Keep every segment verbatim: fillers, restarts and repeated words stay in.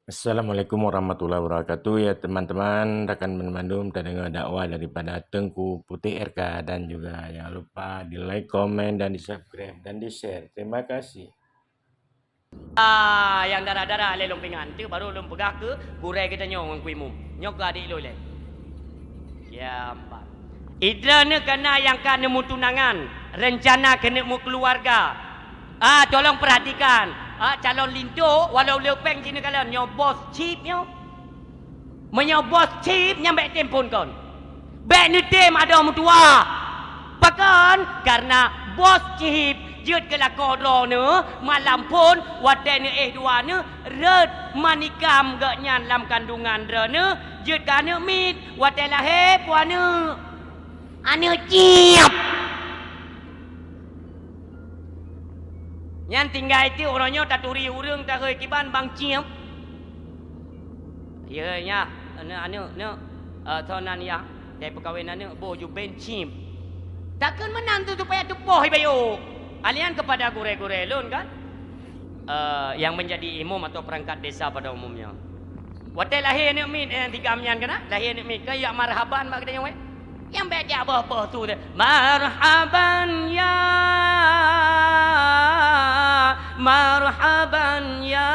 Assalamualaikum warahmatullahi wabarakatuh. Ya teman-teman, rakan banmandum, tadeungoe dakwah daripada Teungku Putéh R K, dan juga jangan lupa di like, komen, dan di subscribe, dan di share. Terima kasih. Ah, nyang dara-dara lé lôn peuingat, enteuk baru lôn peugah keu gurée geutanyoe ngon Teungku Imum. Nyoe keu adék lôn lé. Ya, empat. Idroeneuh kana nyang ka neumeutunangan, reuncana keuneuk meukeuluwarga. Ah, tolong perhatikan. Ah, calon linto, walau le péng jineukala, nyoe bos chip nyoe. Meunyoe bos chip, nyan bék tem phon kon. Bék neutem adoe meutuwah. Pakon? Karena bos chip jeuet keu lakoe droeneuh, malam phon, watée neuéh dua neuh, rhot manikam geuh nyan lam kandungan droeneuh, jeuet keu aneuëk miet, watée lahé peue aneuëk. Aneuëk chip. Nyan tinggai teuk uroe nyoe taturi ureuëng tahôi kiban bang chip. Ya, ya, aneuëk, aneuëk, aneuëk, eh, tho nan ya, dai peukawen aneuëk boh ju ben chip. Takheun meunan tu supaya teupoh ibayu. Alian kepada gurée-gurée lôn kan, eh, yang menjadi imum atau perangkat desa pada umumnya. Watée lahé aneuëk miet, eh, digam nyan keunan, lahé aneuëk miet, keu jak marhaban bak geutanyoe wéh. Nyang bék jak boh-boh su teuh, "Marhaban ya, marhaban ya."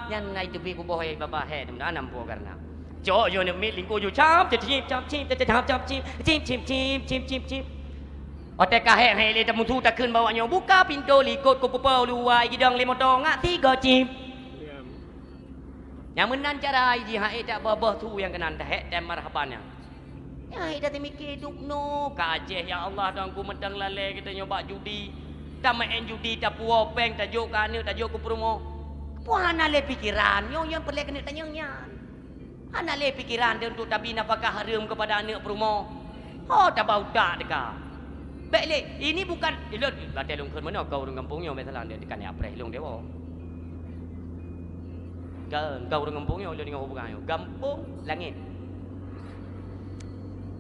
Nyan na itu bi buboh hai baba hai, mudah-mudahan ampoe karena. Cok yo aneuëk miet lingko ju cap, cip, cap, cip, cap, cap, cip, cip, cip, cip, cip, cip. Watée ka hék-hék lé tamusu takheun bak awak nyoe, "Buka pintoe likot kupeupeu luwa gidong lé moto ngak sigo cip." Nyang meunan cara jih hai tak boh-boh su nyang keunan tahék tem marhaban nyan. Nyan hai tateumike dubnoe ka Aceh, ya Allah, Tuhanku, meudang lalée geutanyoe bak judi. Tameuén judi, tapuwoe péng, tajok keu aneuëk, tajok keu peurumoh. Peue hana lé pikeran, nyoe nyang peureulée keuneuk tanyong nyan. Hana lé pikeran teuh untuk tabi nafakah hareuem keupada aneuëk peurumoh. Ho taba utak teuka. Bék lé, ini bukan, ilôn, batée lôn kheun meunoe, kau ureuëng gampông nyoe, misalan, dia tekan ya preh lôn dewa. Kau, kau ureuëng gampông nyoe, lôn deungoe hubungan nyoe. Gampông langét.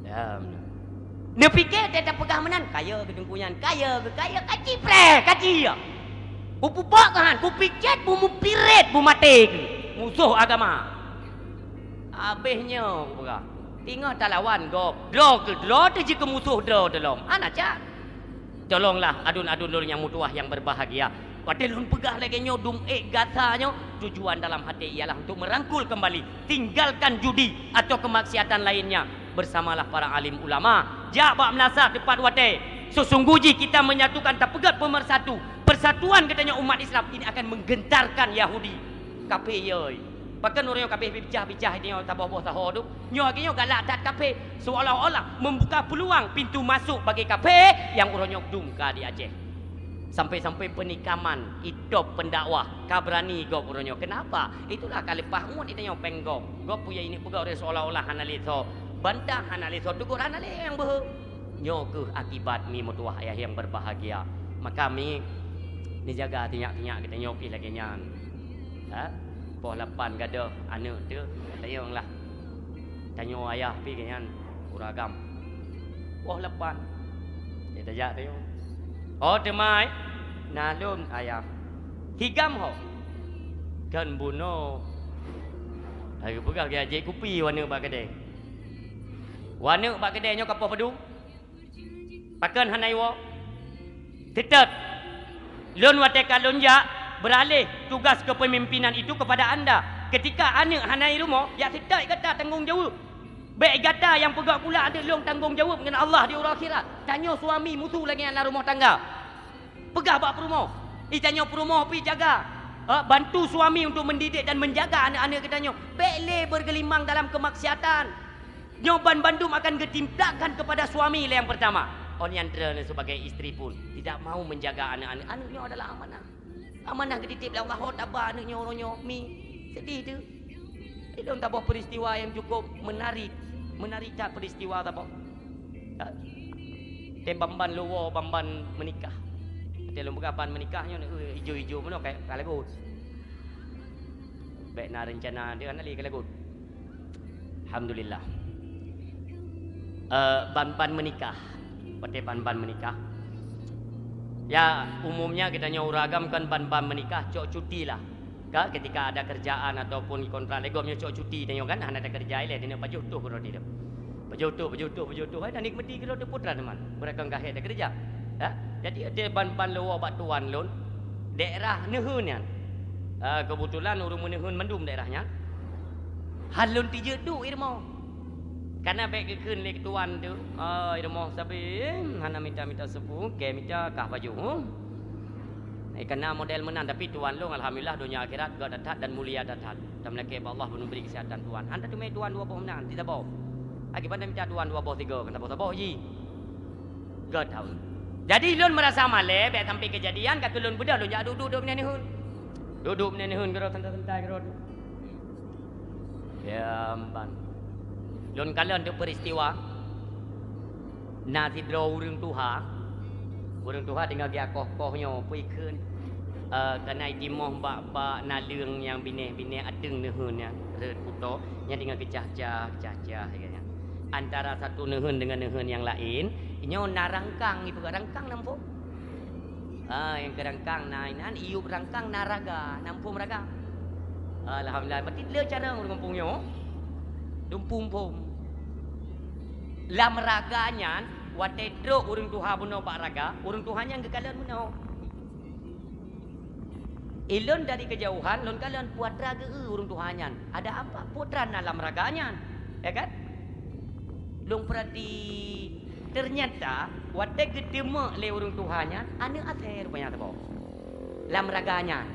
Ya, beuna. Neupike teuh tapeugah meunan, kaya geuteungku nyan, kaya geu-, kaya, kaci preh, kaci ya. Kupupok keuhan, kupicet, bumupiret, bumaté keu. Musoh agama. Habéh nyoe, kupeugah. Teungoh talawan gob, droe keu droe teuh jikeu musoh droe teulom. Hana cak. Tolonglah adun-adun lôn nyang meutuwah nyang berbahagia. Watée lôn peugah lagée nyoe dum ék gata nyoe, tujuan dalam hati ialah untuk merangkul kembali, tinggalkan judi atau kemaksiatan lainnya. Bersamalah para alim ulama, jak bak meulasah teupat watée. Sesungguh jih kita menyatukan, tapeugét pemersatu. Persatuan geutanyoe umat Islam ini akan menggentarkan Yahudi. Kafé yoi. Pakon uroe nyoe kabeh bicah-bicah nyoe saboh-boh saho tu? Nyoe lagée nyoe galak that kafé, seolah-olah membuka peluang pintu masuk bagi kafé nyang uroe nyoe dum ka di Aceh. Sampai-sampai peunikaman, itôb pendakwah, ka beurani gob uroe nyoe. Kenapa? Itulah ka leupah ngon geutanyoe péng gob. Gob peue nyang ineuk peugah uroe seolah-olah hana lé soe. Bantah hana lé soe, teugok hana lé nyang beuhe. Nyoe kheueh akibat mi meutuwah ayah nyang berbahagia. Maka mi, neujaga sinyak-sinyak geutanyoe pih lagée nyan. Ha? Poh lapan gadôh aneuëk teuh, tanyong lah. Tanyoe ayah pih geuh nyan ureuëng agam. Poh lapan. Dia tajak tanyong. Oh, teumai, na lôn ayah. Higam ho. Kan bunoe. Hai peugah geuh jép kupi waneuk bak keudè. Waneuk bak keudè nyoe ka poh padum? Pakon hana iwoe? Seutôt. Lôn watée ka lôn jak, beralih tugas kepemimpinan itu kepada anda. Ketika aneuëk hana i rumoh, jak seutôt gata tanggong jaweueb. Bék gata nyang peugah pula aneuëk lôn tanggong jaweueb ngon Allah di uroe akhirat. Tanyoe suami musu lagée aneuk rumoh tangga. Peugah bak peurumoh, i tanyoe peurumoh pih jaga, eh, bantu suami untuk mendidik dan menjaga aneuk-aneuk geutanyoe. Bék lé bergelimang dalam kemaksiatan. Nyoe banmandum akan geutimplakan kepada suami lé nyang pertama. Oh nyan droeneuh sebagai istri pun tidak mau menjaga aneuk-aneuk. Aneuk nyoe adalah amanah. Amanah geutitip lé Allah, ho taba aneuk nyoe uroe nyoe, mi. Sedih teuh. Ilôn taboh peristiwa nyang cukup menarik. Menarik that peristiwa taboh. Teuh ban-ban luwoe, ban-ban meunikah. Teuh lôn peugah ban meunikah nyoe, eh, ijo-ijo meunoe ka, ka lagot. Bék na reuncana dia hana lé ka lagot. Alhamdulillah. Eh, ban-ban meunikah. Watée ban-ban meunikah. Ya, umumnya geutanyoe ureuëng agam kan ban-ban meunikah, cok cuti lah. Ka, ketika ada kerjaan ataupun kontrak lé gob nyoe cok cuti tanyoe kan, hana takeureuja ilée, tanyoe pajoh tuh keudroe dilem. Pajoh tuh, pajoh tuh, pajoh tuh, hai tanikmati keudroe teuh putra teuma. Beurakan ka hék takeureuja. Ya, jadi até ban-ban leuwoe bak tuan lôn, daerah Neuheun nyan. Ah, keubeutulan ureuëng Meuneuheun mandum daerah nyan. Han lôn tijeuet duek i rumoh. Kana bék geukheun lé tuan teuh, "Ai, rumoh sabe, hana mita-mita seupôt, kée mita kah pajoh." Eh, kana model meunan, tapi tuan lôn alhamdulillah donya akhirat gét that-that dan mulia that-that. Tameulakée bak Allah beuneubri keuseuhatan tuan. Han tateumé tuan dua boh meunan, ti saboh. Akibat mita tuan dua boh tiga, kan saboh-saboh ji. Gét that. Jadi lôn meurasa malée, bék sampai keujadian, ka keu lôn beudôh lôn jak duek-duek Meuneuheun. Duek-duek Meuneuheun keudroe santai-santai keudroe. Ya, ban. Lôn kalon teuk peuristiwa. Na sidroe ureuëng tuha. Ureuëng tuha teungoh geukoh-koh nyoe, peue kheun, eh, kana jitimoh bak, bak naleueng nyang binéh-binéh ateueng neuheun nyan, rhot kuto, nyan teungoh geucah-cah, geucah-cah, ya, nyan. Antara satu neuheun deungon neuheun nyang laén, nyoe na rangkang, ipeugah rangkang lam phom. Ah, nyang keu rangkang na inan, iyup rangkang na raga, na phom raga. Alhamdulillah, berarti le cara ureuëng gampông nyoe. Dumpung phom. Lam raga nyan, watée trok ureuëng tuha bunoe bak raga, ureuëng tuha nyan geukalon bunoe. Ilôn dari keujauhan, lôn kalon peue atra geu-eu ureuëng tuha nyan. Ada apa peue atra na lam raga nyan? Ya kan? Lôn peurati, ternyata watée geuteumeuk lé ureuëng tuha nyan, aneuëk asée rupanya saboh. Lam raga nyan.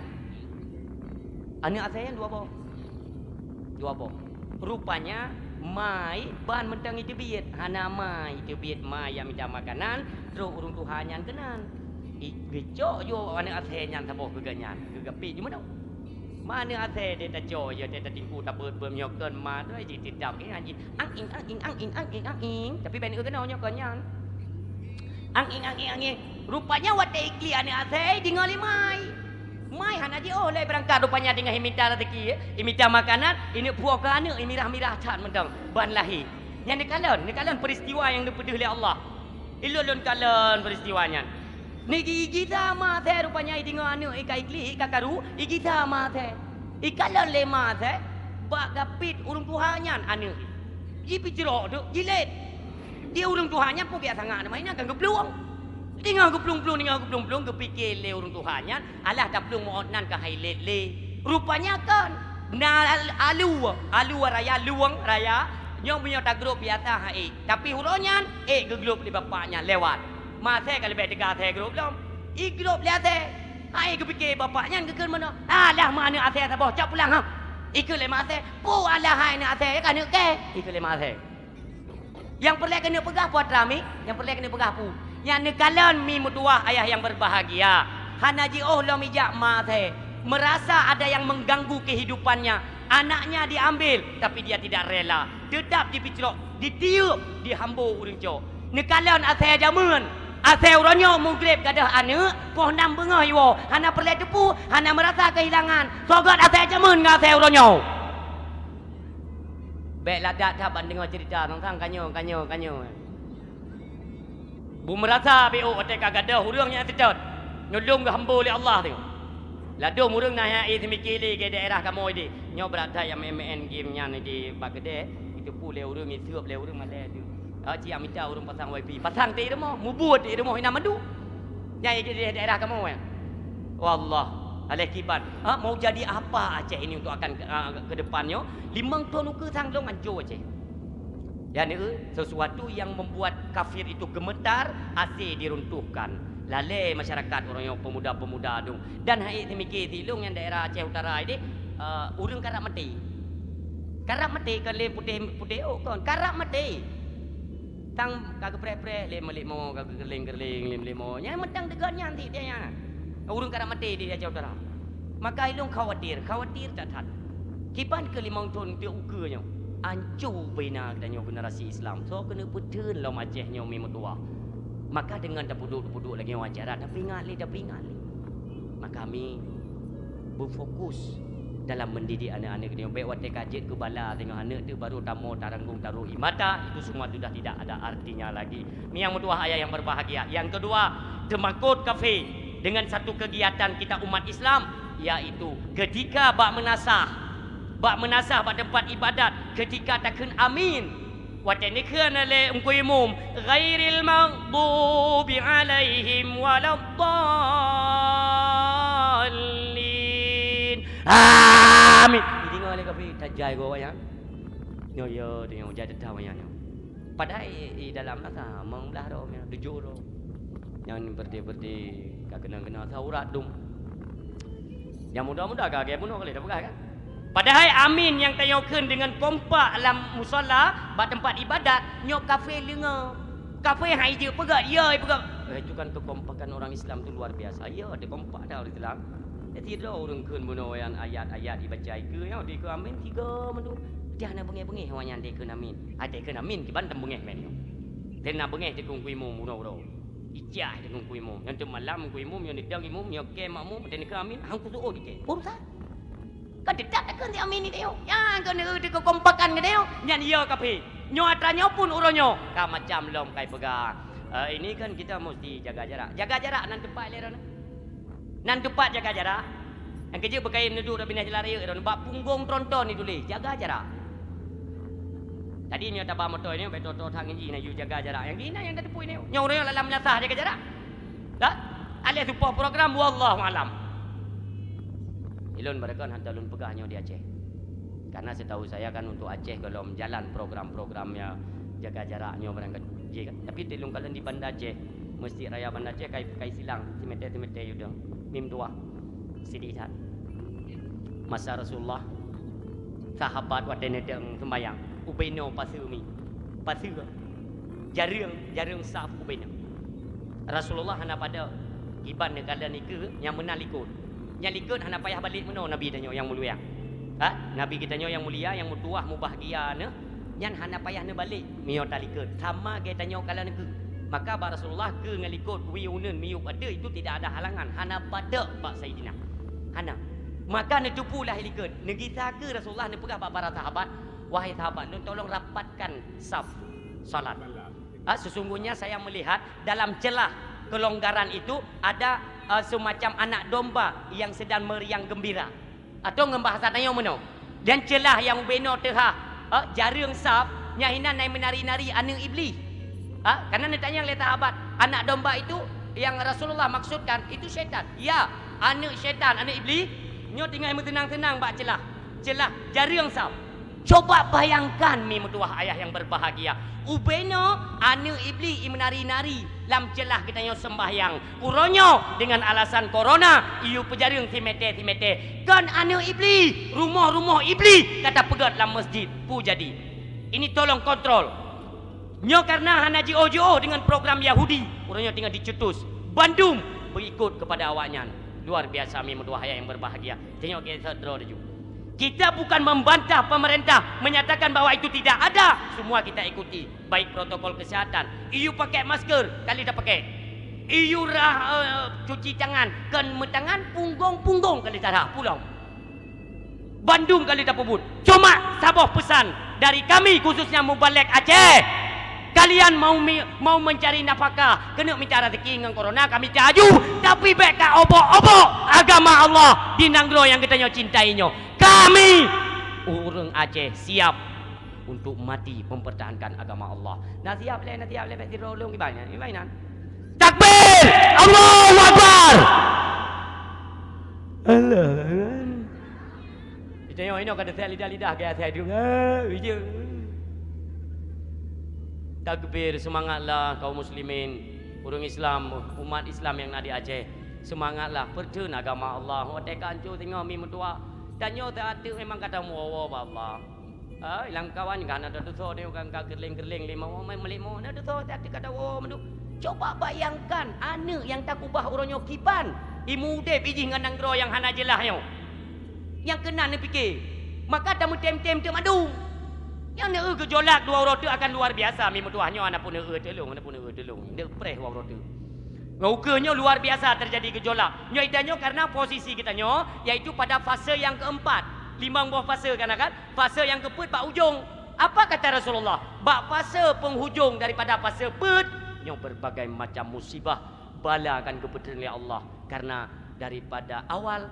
Aneuëk asée nyan dua boh. Dua boh. Rupanya, ma ban mantong iteubiet. Hana ma iteubiet, ma nyang mita makanan, trok ureuëng tuha nyan keunan. I, geucok ju aneuëk asée nyan saboh keu geuhnyan, geugapi ju meunoe. Ma aneuëk asée deh tacok, ya, deh tatingku tabeuet-beuet nyoe kon ma tu, jititap, eh, anjing. Ang ing, ang ing, ang ing, ang ing, ang ing. Tapi bèk neukeunoe nyoe kon nyan. Ang ing, ang ing, ang ing. Rupanya watèe iklik aneuëk asèe, deungö lé mai. Mai hana jiôh lé beurangkat, rupanya deungö imita raseuki, imita makanan, ineuk puwoe keu aneuëk, imirah-mirah that mantong ban lahé. Nyan neukalon, neukalon peuristiwa nyang neupeudeuh lé Allah. Ilôn lôn kalon peuristiwa nyan. Niki igisa ma asèe, rupanya ideungö aneuëk ka iklik, ka karu, igisa ma asèe. Ikalon lé ma asèe, bak gapit ureuëng tuha nyan aneuëk. Jipeucrok teuk, jilét. Di ureuëng tuha nyan peue biasa ngat, nama inan kan geuplueng. Deungö geuplueng-plueng, deungö geuplueng-plueng, geupike lé ureuëng tuha nyan, alah taplueng meu'ot nan ka hai lét lé. Rupanya kon, na alu, alu raya, lueng raya, nyoe meunyoe tagrôp biasa hai. Tapi uroe nyan, ék geuglôb lé bapak nyan lewat. Ma asèe ka leubeh teuga asèe grôp lom. Igrôp lé asèe. Hai geupike bapak nyan geukheun meunoe, "Alah ma aneuëk asèe saboh, cok pulang ha." Ikheun lé ma asèe, "Peue alah hai aneuëk asèe, ka aneuëk kèe." Ikheun lé ma asèe. Nyang peureulèe keuneuk peugah peue atra mi, nyang peureulèe keuneuk peugah peue. Nyan neukalon mi meutuwah ayah yang berbahagia. Hana jiôh lom ijak ma asèe. Merasa ada yang mengganggu kehidupannya. Anaknya diambil, tapi dia tidak rela. Teutap dipicrok, ditiyeuk, dihambo ureuëng cok. Neukalon asèe jameun. Asèe uroe nyoe meugreb gadôh aneuëk, poh nam beungoh iwoe. Hana peureulèe teupeu, hana meurasa keuhilangan. Soe göt asèe jameun ngon asèe uroe nyoe. Bèk ladat that ban deungö ceurita sang-sang, ka nyoe, ka nyoe, ka nyoe. Beumeurasa beu watèe ka gadôh ureuëng nyang seutôt, nyoe lôn geuhambo lé Allah teuk. Ladôm ureuëng na nyang éh seumike lé keu daerah kamoe deh. Nyoe brat that nyang meu'en-meu'en game nyan di bak keudè, iteupeue lé ureuëng, iseuep lé ureuëng malèe teuk. Ha, ci nyang mita ureuëng pasang wifi. Pasang teuk i rumoh, mubuet teuk i rumoh inan mandum. Nyang di daerah kamoe. Wallah, aléh kiban. Ha, mau jadi apa Aceh ini untuk akan, ha, ke depan nyoe? Limong thôn ukeue sang lôn hanco Aceh. Yani, sesuatu yang membuat kafir itu gemetar, asèe diruntuhkan. Lalè masyarakat uroe nyoe pemuda-pemuda dong. Dan hai seumike silôn nyang daerah Aceh Utara ini, eh, ureuëng karab maté. Karab maté kon lé putéh, putéh ôk kon, karab maté. Tang ka geupreh-preh lé meulémo, ka geukeureuléng-keureuléng lé meulémo. Nyan mantong deungon nyan sit dia nyan. Ureuëng karab maté di Aceh Utara. Maka ilôn khawatir, khawatir that-that. Kiban keu limong thôn teuk ukeue nyoe, anco beuna geutanyoe generasi Islam. Soe keuneuk peutheun lom Aceh nyoe mi meutuwah. Maka deungon tapeuduek-tapeuduek lagèe nyoe acara, tapeuingat lé, tapeuingat lé. Maka mi beufokus dalam mendidik aneuk-aneuk geutanyoe. Bèk watèe ka jeuet keu bala teungoh aneuk teuk baru tamoe taranggung taroh ie mata, itu semua sudah tidak ada artinya lagi. Mi nyang meutuwah ayah yang berbahagia. Yang kedua, teumakot kafé dengan satu kegiatan kita umat Islam. Yaitu ketika bak meunasah, bak meunasah bak teumpat ibadat, ketika takheun amin, watée neukheun lé Teungku Imum, "Ghairil maghdubi 'alaihim waladdallin." Amin. Dideungoe lé kafé, tajai goe awaknyan. Nyoe ya, deungoe jai teutap awaknyan nyoe. Padahai i, i dalam na sa, meublah droe, tujoh droe. Nyan beureuti-beureuti ka keunong-keunong sa urat dum. Nyang muda-muda ka lagée bunoe ka lheueh tapeugah kan. Padahai amin nyang tanyoe kheun deungon kompak lam musala, bak teumpat ibadat, nyoe kafé leungoe. Kafé hai jeuet peugah, ya, peugah. Eh, itu kan kekompakan orang Islam tu luar biasa. Ya, ada kompak dah orang Islam. Jadi, ada ureuëng kheun bunoe nyan ayat-ayat dibaca ikeue, ya, dikeue amin tiga mandum. Dia hana beungéh-beungéh awaknyan dikeue amin. Hai dikeue amin, kiban tam beungéh mé nyoe. Teuma beungéh dikeue Teungku Imum bunoe-bunoe. Ijak dikeue Teungku Imum. Nyang teuk malam Teungku Imum, nyang dikeue Imum, nyang keu makmum, dan dikeue amin, hang kusu'oh ijak. Urusan. Kan teutap takheun si amin ni tayong. Nyang keuneuk teuka kompakan keu tayong. Nyan iya kafé. Nyoe atra nyoe pun uroe nyoe. Ka macam lom kai peugah. Eh, ini kan kita mesti jaga jarak. Jaga jarak nan teumpat lé droeneuh. Nan teumpat jaga jarak. Nyang keujeuet beukayém neuduek Rabbi Nas Jalan Raya droeneuh. Bak punggong tronton ni tuléh, jaga jarak. Jadi nyoe taba moto ni, bèk toto that ngon jih na yue jaga jarak. Nyang gina nyang tateupeue ni. Nyoe ureuëng lam meunasah jaga jarak. Dah? Aléh tupoh program, wallahu alam. Ilôn barangkon hana lôn peugah nyoe di Aceh. Karena setahu saya kan untuk Aceh golom jalan program-program ya jaga jarak nyoe barangkon. Ji kan? Tapi di lôn kalon di Banda Aceh, Mesjid Raya Banda Aceh kai, kai silang, simeter-simeter yue dong. Mim tuah. Sidih that. Masa Rasulullah, sahabat watèe neudong sembayang, ubé noe paseue mi. Paseue. Jareueng, jareueng saf ubé noe. Rasulullah hana padok, kiban neukalon ikeue nyang meunan likot. Nyang likot hana payah balek meunoe Nabi tanyoe nyang mulia. Ha? Nabi geutanyoe nyang mulia, nyang meutuwah, mubahgia nyoe, nyan hana payah neubalek meunyoe talikot. Sama geutanyoe kalon ikeue. Maka bak Rasulullah keue ngon likot, wie uneuen, miyueb ateueh, itu tidak ada halangan. Hana padok bak Saidina. Hana. Maka neuteupeue lahé likot. Neugisa keue Rasulullah neupeugah bak para sahabat, "Wahai sahabat lôn, tolong rapatkan saf salat." Ah, sesungguhnya saya melihat dalam celah kelonggaran itu ada, eh, semacam anak domba yang sedang meriang gembira. Atau ngon bahasa tanyoe meunoe, dan celah nyang ubé noe teuhah, eh, jareueng saf, nyan hinan na meunari-nari aneuk Iblih. Ha? Karena neutanyong lé sahabat, anak domba itu yang Rasulullah maksudkan, itu syaitan. Ya, aneuk syaitan, aneuk Iblih, nyoe tinggai meuteunang-teunang bak celah. Celah jareueng saf. Coba bayangkan, mi meutuwah ayah yang berbahagia. Ubé noe aneuk Iblih i meunari-nari lam celah geutanyoe sembahyang. Uroe nyoe dengan alasan corona, iyue peujareueng simeter-simeter. Kon aneuk Iblih, rumoh-rumoh Iblih ka tapeugét lam masjid. Peue jadi? Ini tolong kontrol. Nyoe karena hana jiôh-jiôh dengan program Yahudi. Uroe nyoe tinggai dicetus. Bandum berikut kepada awaknyan. Luar biasa, mi meutuwah ayah yang berbahagia. Tengok kita droe laju. Kita bukan membantah pemerintah, menyatakan bahwa itu tidak ada. Semua kita ikuti, baik protokol kesehatan. Iyue pakai masker, ka lheueh tapakai. Iyue rah, eh, cuci tangan, kon meutangan, punggong-punggong ka lheueh tarhah pulang. Bandum ka lheueh tapeubuet. Cuma saboh peusan dari kami, khususnya Mubalek Aceh. Kalian mau mi-, mau mencari nafkah, keuneuk mita rezeki ngon corona, kami teuaju, tapi bèk ka obok-obok agama Allah di nanggroe nyang geutanyoe cintai nyoe. Kami, ureuëng Aceh, siap untuk mati mempertahankan agama Allah. Na siap lé, na siap lé, bèk sidroe ulôn kiban nyan, kiban nyan. Takbir! Allahu Akbar! Allah. Geutanyoe inoe ka teuseuk lidah-lidah gaya asai tu. Ha, bijeu. Takbir, semangatlah kaum muslimin, ureuëng Islam, umat Islam nyang na di Aceh. Semangatlah, peutheun agama Allah. Watèe ka ancô singoh mi meutuwah. Tanyoe teuateuk memang ka tamuwoe-woe bak Allah. Ai, lam kawan ka na teutusoe nyoe, ka, ka keureuleng-keureuleng lé mawö, meulik mawö na teutusoe, teuateuk ka tawoe mandum. Coba bayangkan, aneuk nyang takubah uroe nyoe kiban, imeudép ijih ngon nanggroe nyang hana jeulaih nyoe. Nyang keunan neupike, maka tameutém-tém teuk mandum. Nyang neueu geujolak dua uroe teuk akan luar biasa, mi meutuwah nyoe hana peuneue teulông, hana peuneue teulông, neupreh dua uroe teuk. Ngon ukeue nyoe luar biasa teujadi geujolak. Nyoe ita nyoe karena posisi geutanyoe, yaitu pada fase nyang keempat. Limong boh fase kan, kan? Fase nyang keupeuet bak ujong. Apa kata Rasulullah? Bak fase penghujung daripada fase peuet, nyoe berbagai macam musibah, bala akan geupeuteun lé Allah. Karena daripada awal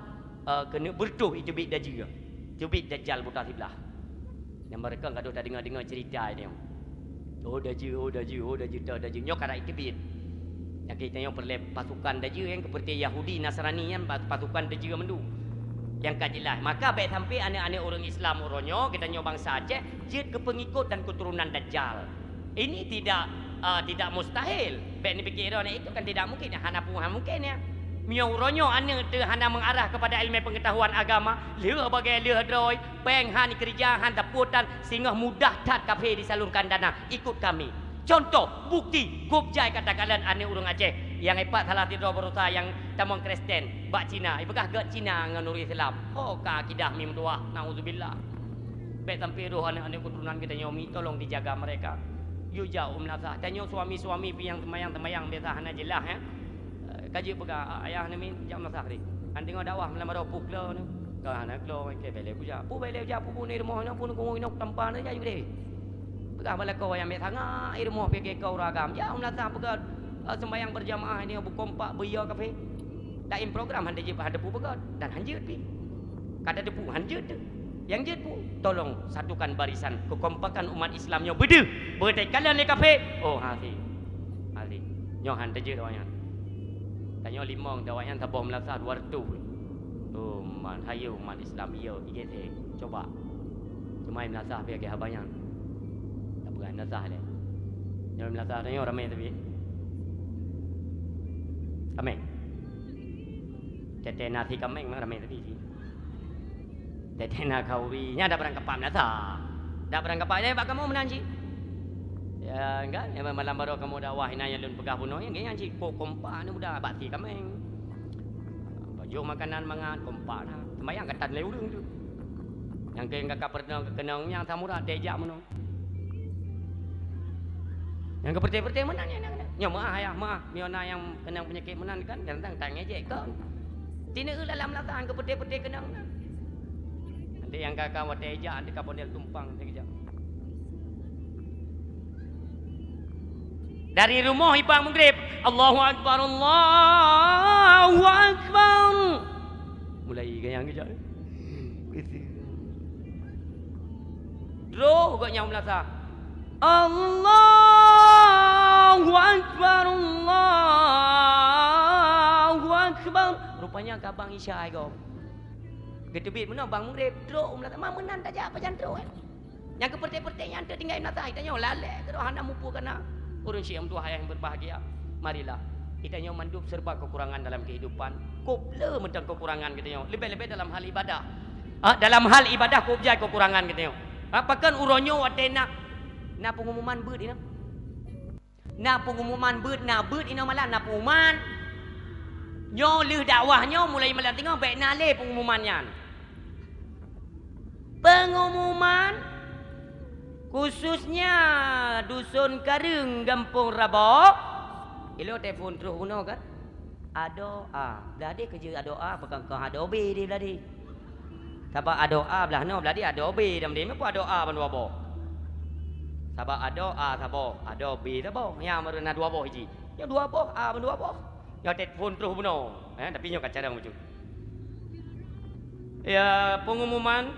eh, keuneuk beureutoh iteubiet dajeu. Teubiet Dajjal buta siblah. Dan meureuka ka deuh tadeungoe-deungoe ceurita nyoe. Oh dajeu, oh dajeu, oh dajeu, toh dajeu. Nyoe ka rab iteubiet. Nyang geutanyoe peureulée pasukan dajeu nyang keupeureuté Yahudi Nasrani nyan, pa-, pasukan dajeu mandum. Nyang ka jeulaih. Maka bék sampoe aneuëk-aneuëk ureuëng Islam uroe nyoe, geutanyoe bansa Aceh, jeuet keu peungikot dan keuturonan Dajjal. Ini tidak, eh, tidak mustahil. Bék neupike droeneuh itu kan tidak mungkin. Hana pu-, hana mungkin ya. Meunyoe uroe nyoe aneuëk teuh hana mengarah kepada ilmu pengetahuan agama, lheueh bagée lheueh droe, péng han keureuja, han tapuotan, singoh mudah that kafé disalurkan dana, ikut kami. Contoh, bukti, gop jai ka takalon aneuëk ureuëng Aceh nyang ipat salah sidroe baroesa nyang tamong Kristen bak Cina, ipeugah gét Cina ngon ureuëng Islam. Ho ka akidah mim tuah, naudzubillah. Bék sampoe roh aneuëk-aneuëk keuturonan geutanyoe mi, tolong dijaga mereka. Yue jak u meulasah. Tanyoe suami-suami pih nyang seumayang-seumayang biasa hana jeulaih, ya. Eh, ka jeuet peugah, "Ah, ayah neumin jak meulasah tadi." An teungoh dakwah malam baroe puklo nyoe. Ka hana klo, ke bele kujak. Pu bele kujak, pu bunyi rumoh nyoe, pu nunggu nyoe tampa nyoe jak judeh. Peugah balakoe nyang biasa ngai rumoh pike kau ragam. Jak u meulasah peugah, eh, seumayang berjamaah ini bukompak beuyo kafe. Daim program han jeuet, han teupeu peugah dan han jeuet pih. Ka tateupeue han jeuet teuh. Nyang jeuet peue, tolong satukan barisan keukompakan umat Islam nyoe beudeuh. Beuteukalon lé kafé. Oh, hase. Hase. Nyoe han teujeuet awaknyan. Tanyoe limong, awaknyan saboh meulasah dua reutôh. Oh, man, hayeue umat Islam, yo, I G C. Coba. Cuma meulasah pih lagée haba nyan. Tak peugah meulasah lé. Nyoe meulasah tanyoe ramé tapi. Ramé. Tete nasi kameng memang ramai tadi sih. Tete na khauri, nya dak barang kapak meunasah. Dak barang kapak, eh, bak kamoe meunan cit. Ya, kan? Ya, malam baroe kamoe dakwah inan nyang lôn peugah bunoe, ya, nyan cit, kok kompak ni muda bak si kameng. Pajoh makanan mangat, kompak na. Sembayang gata lé ureueng tu. Nyang keu nyang ka pernah keunong nyang samura tejak meunoe. Nyang geupeureuté-peureuté meunan nyan, nyan, nyan. Nyoe meuah, ayah, meuah. Meunyoe na nyang keunong peunyakét meunan kan, kadang-kadang tanggai jeuet kon. Tineuk lam latang geupeureuté-peureuté keunong na. Nanti nyang ka, ka watée ijak, nanti ka bondel tumpang, nanti kejap. Dari rumoh ibang Maghrib, Allahu Akbar, Allahu Akbar. Mulai gayang kejap. Droe gobnyan meulasah. Allahu Akbar, Allahu Akbar. Rupanya ka bang Isya ai gob. Geuteubiet meunoe bang Maghrib, trok u meulasah. Ma meunan tajak pajan trok, eh? Nyang geupeureuté-peureuté nyan teutinggai meulasah, tanyoe lalée keudroe hana muphom kana. Ureueng syik meutuah ayah yang berbahagia, marilah. Geutanyoe mandum serba kekurangan dalam kehidupan. Kop le mantong kekurangan geutanyoe, leubeh-leubeh dalam hal ibadah. Ha, dalam hal ibadah kop jai kekurangan geutanyoe. Ha, pakon uroe nyoe watée na, na pengumuman beuet inoe. Na pengumuman beuet, na beuet inoe malam, na pengumuman. Nyoe lheueh dakwah nyoe mulai malam teungoh bék na lé pengumuman nyan. Pengumuman khususnya Dusun Kareueng Gampông Raboh. Ilôn telepon troh bunoe kan. Adoa. Blah deh keujeuet adoa, pakon kah adob deh blah deh. Sabab adoa blah noe, blah deh adob deh, meupeue adoa ban dua boh. Sabab adoa saboh, adob saboh. Nyang meureuna dua boh iji. Nyoe dua boh, a ban dua boh. Nyoe telepon troh bunoe. Eh, tapi nyoe ka carông bacut. Ya, pengumuman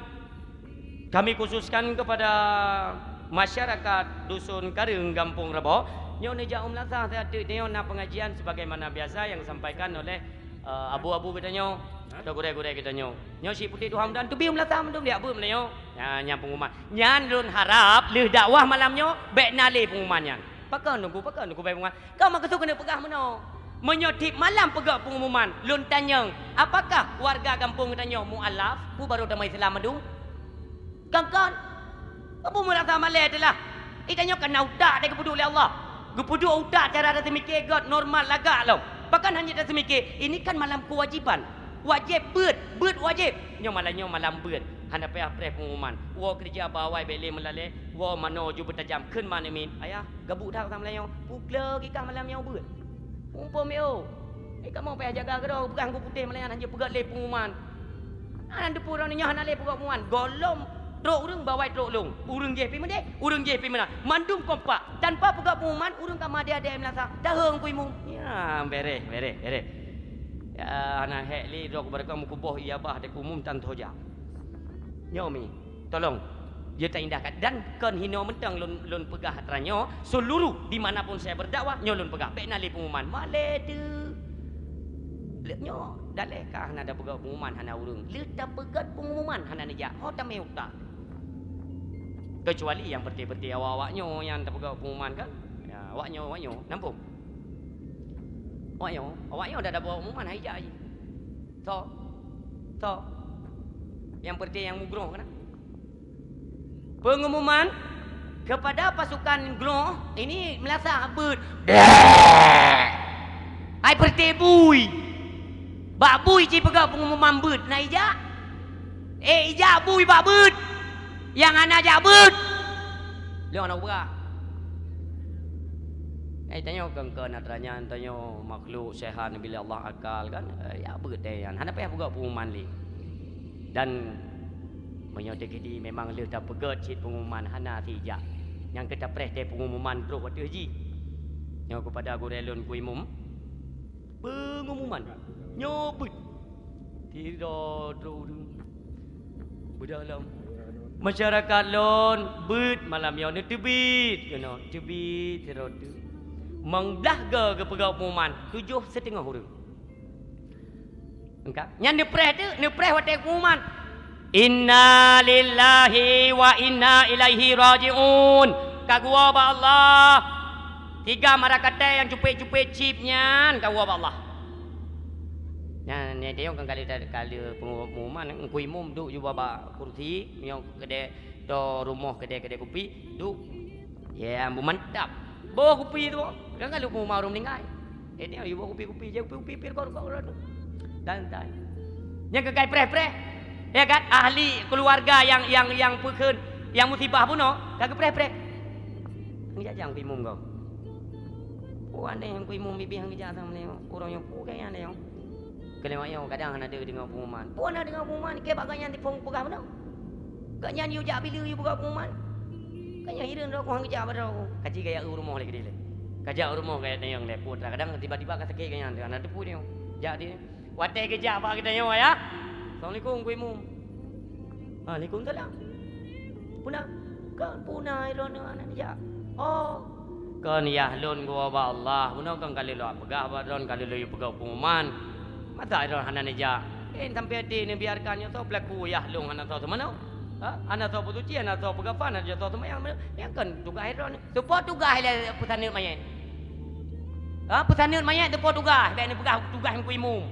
kami khususkan kepada masyarakat Dusun Kareueng Gampông Raboh. Nyoe neujak u meulasah saat nyoe na pengajian sebagaimana biasa yang disampaikan oleh, eh, abu-abu geutanyoe atau gurée-gurée geutanyoe. Nyoe si putéh tuha muda teubiet u meulasah mandum diak beuet meulayeue. Nyan, nyan pengumuman. Nyan lôn harab lheueh dakwah malam nyoe bék na lé pengumuman nyan. Pakon nunggu, pakon nunggu bék pengumuman. Ka meukeusud keuneuk peugah meunoe. Meunyoe tiep malam peugah pengumuman, lôn tanyong, apakah warga gampông geutanyoe mualaf, peue barô tamong Islam mandum? Kon-kon. Peue meurasa malée teulah? Geutanyoe ka na utak deh geupeuduek lé Allah. Geupeuduek utak cara taseumike gét normal lagak lom. Pakon hana taseumike, ini kan malam kewajiban. Wajéb beuet, beuet wajéb. Nyoe malam nyoe malam beuet. Hana payah preh pengumuman. Woe keureuja bak awai bék lé meulalée, woe manoe ju beutajam kheun ma neumin. Ayah, gabuk that u meulayeue. Puklo gikah malam nyoe beuet. Umpom yo. Eh, kamoe payah jaga keudroe, peugah geuh putéh meulayan hana peugah lé pengumuman. Hana teupeu droeneuh nyoe hana lé peugah pengumuman. Gohlom trok ureueng bak awai trok lôn. Ureueng jéh pi meudeh, ureueng jéh pi meunan. Mandum kompak. Tanpa peugah pengumuman, ureueng ka meudeh-deh meulasah. Daheueng ku imum. Ya, bereh, bereh, bereh. Ya, hana hék lé droe keubarokon meukuboh ijabah di umum tan toh jak. Nyoe mi, tolong, jeuet taindahkan. Dan kon hinoe mantong lôn, lôn peugah atra nyoe, seuluruh di mana pun saya berdakwah, nyoe lôn peugah. Bék na lé pengumuman. Malée teuh. Lé nyoe, daleh ka hana tapeugah pengumuman hana ureuëng. Lé tapeugah pengumuman hana neujak. Ho tamé utak. Kecuali nyang peureté-peureté awak-awak nyoe nyang tapeugah pengumuman kan. Ya, awak nyoe, awak nyoe. Nampung. Awak nyoe, awak nyoe dak tapeugah pengumuman hai jak jih. Tho. Tho. Nyang peureté nyang mugroh keunan. Pengumuman kepada pasukan groh ini meulasah beuet. Hai peureté bui. Bak bui ci peugah pengumuman beuet na ijak. Eh, ijak bui bak beuet. Nyang hana jak beuet. Lé aneuk peugah. Eh, tanyoe kon-kon atra nyan, tanyoe makhluk sehat neubri lé Allah akal kan. Eh, jak beuet teuh nyan. Hana payah peugah pengumuman lé. Dan meunyoe teukidi memang lheueh tapeugét cit pengumuman hana sijak. Nyang keu tapreh teuh pengumuman troh ateueh jih. Nyoe keupada gurée lôn Teungku Imum. Pengumuman nyoe beuet. Sidroe-droe ureuëng beudalam masyarakat lôn beuet malam nyoe neuteubiet keunoe teubiet sidroe teuk. Meung blah goe geupeugah pengumuman tujoh siteungoh ureuëng. Engka. Nyan neupreh teuk, neupreh watée pengumuman. Inna lillahi wa inna ilaihi raji'un. Ka geuwoe bak Allah. Tiga mara katée nyang cupet-cupet chip nyan ka geuwoe bak Allah. Nyan, nyan teuh kan kali, kali pengumuman, Teungku Imum duek ju bak kursi, meunyoe keudè to rumoh keudè-keudè kupi, duek. Ya, mantap. Boh kupi tu. Kan kalau mau marum ninggai. Ini ibu kupi-kupi je, kupi-kupi pir kor kor tu. Dan dan. Nyang keukai preh-preh. Ya kan? Ahli keluarga yang yang yang peukheun, yang musibah bunoe, ka geupreh-preh. Ngeujak jang Teungku Imum kau. Pu aneh Teungku Imum bibih ngeujak sang meunyoe. Urang nyang pu kaya aneh nyang. Keuneuk nyoe kadang hana deungoe pengumuman. Peue na deungoe pengumuman, keu bak gobnyan diphon peugah meunoe. Gobnyan yue jak bileue yue peugah pengumuman. Ka nyan hireuen droe ku han geujak bak droe ku. Kaji gaya u rumoh lé keudeh lé. Ka jak u rumoh gaya nyoe lé, peue teuma kadang tiba-tiba ka sakét gobnyan, hana teupeu nyoe. Jak di watée geujak bak geutanyoe ya. Assalamualaikum Teungku Imum. Waalaikumsalam. Puna, kon puna droeneuh hana neujak. Oh, kon yah lôn geuwoe bak Allah. Bunoe kon ka lheueh lôn peugah bak droen, ka lheueh lôn peugah pengumuman. Masa droen hana neujak? Eh, sampai até neubiarkan nyoe soe pelaku yah lôn hana soe teumanoe. Ha? Hana soe peusuci, hana soe peugafan, hana soe seumayang. Nyang kon tugaih droen. Soe po tugaih lé peusaneut manyét? Ha, peusaneut manyét soe po tugaih? Bék neupeugah tugaih Teungku Imum.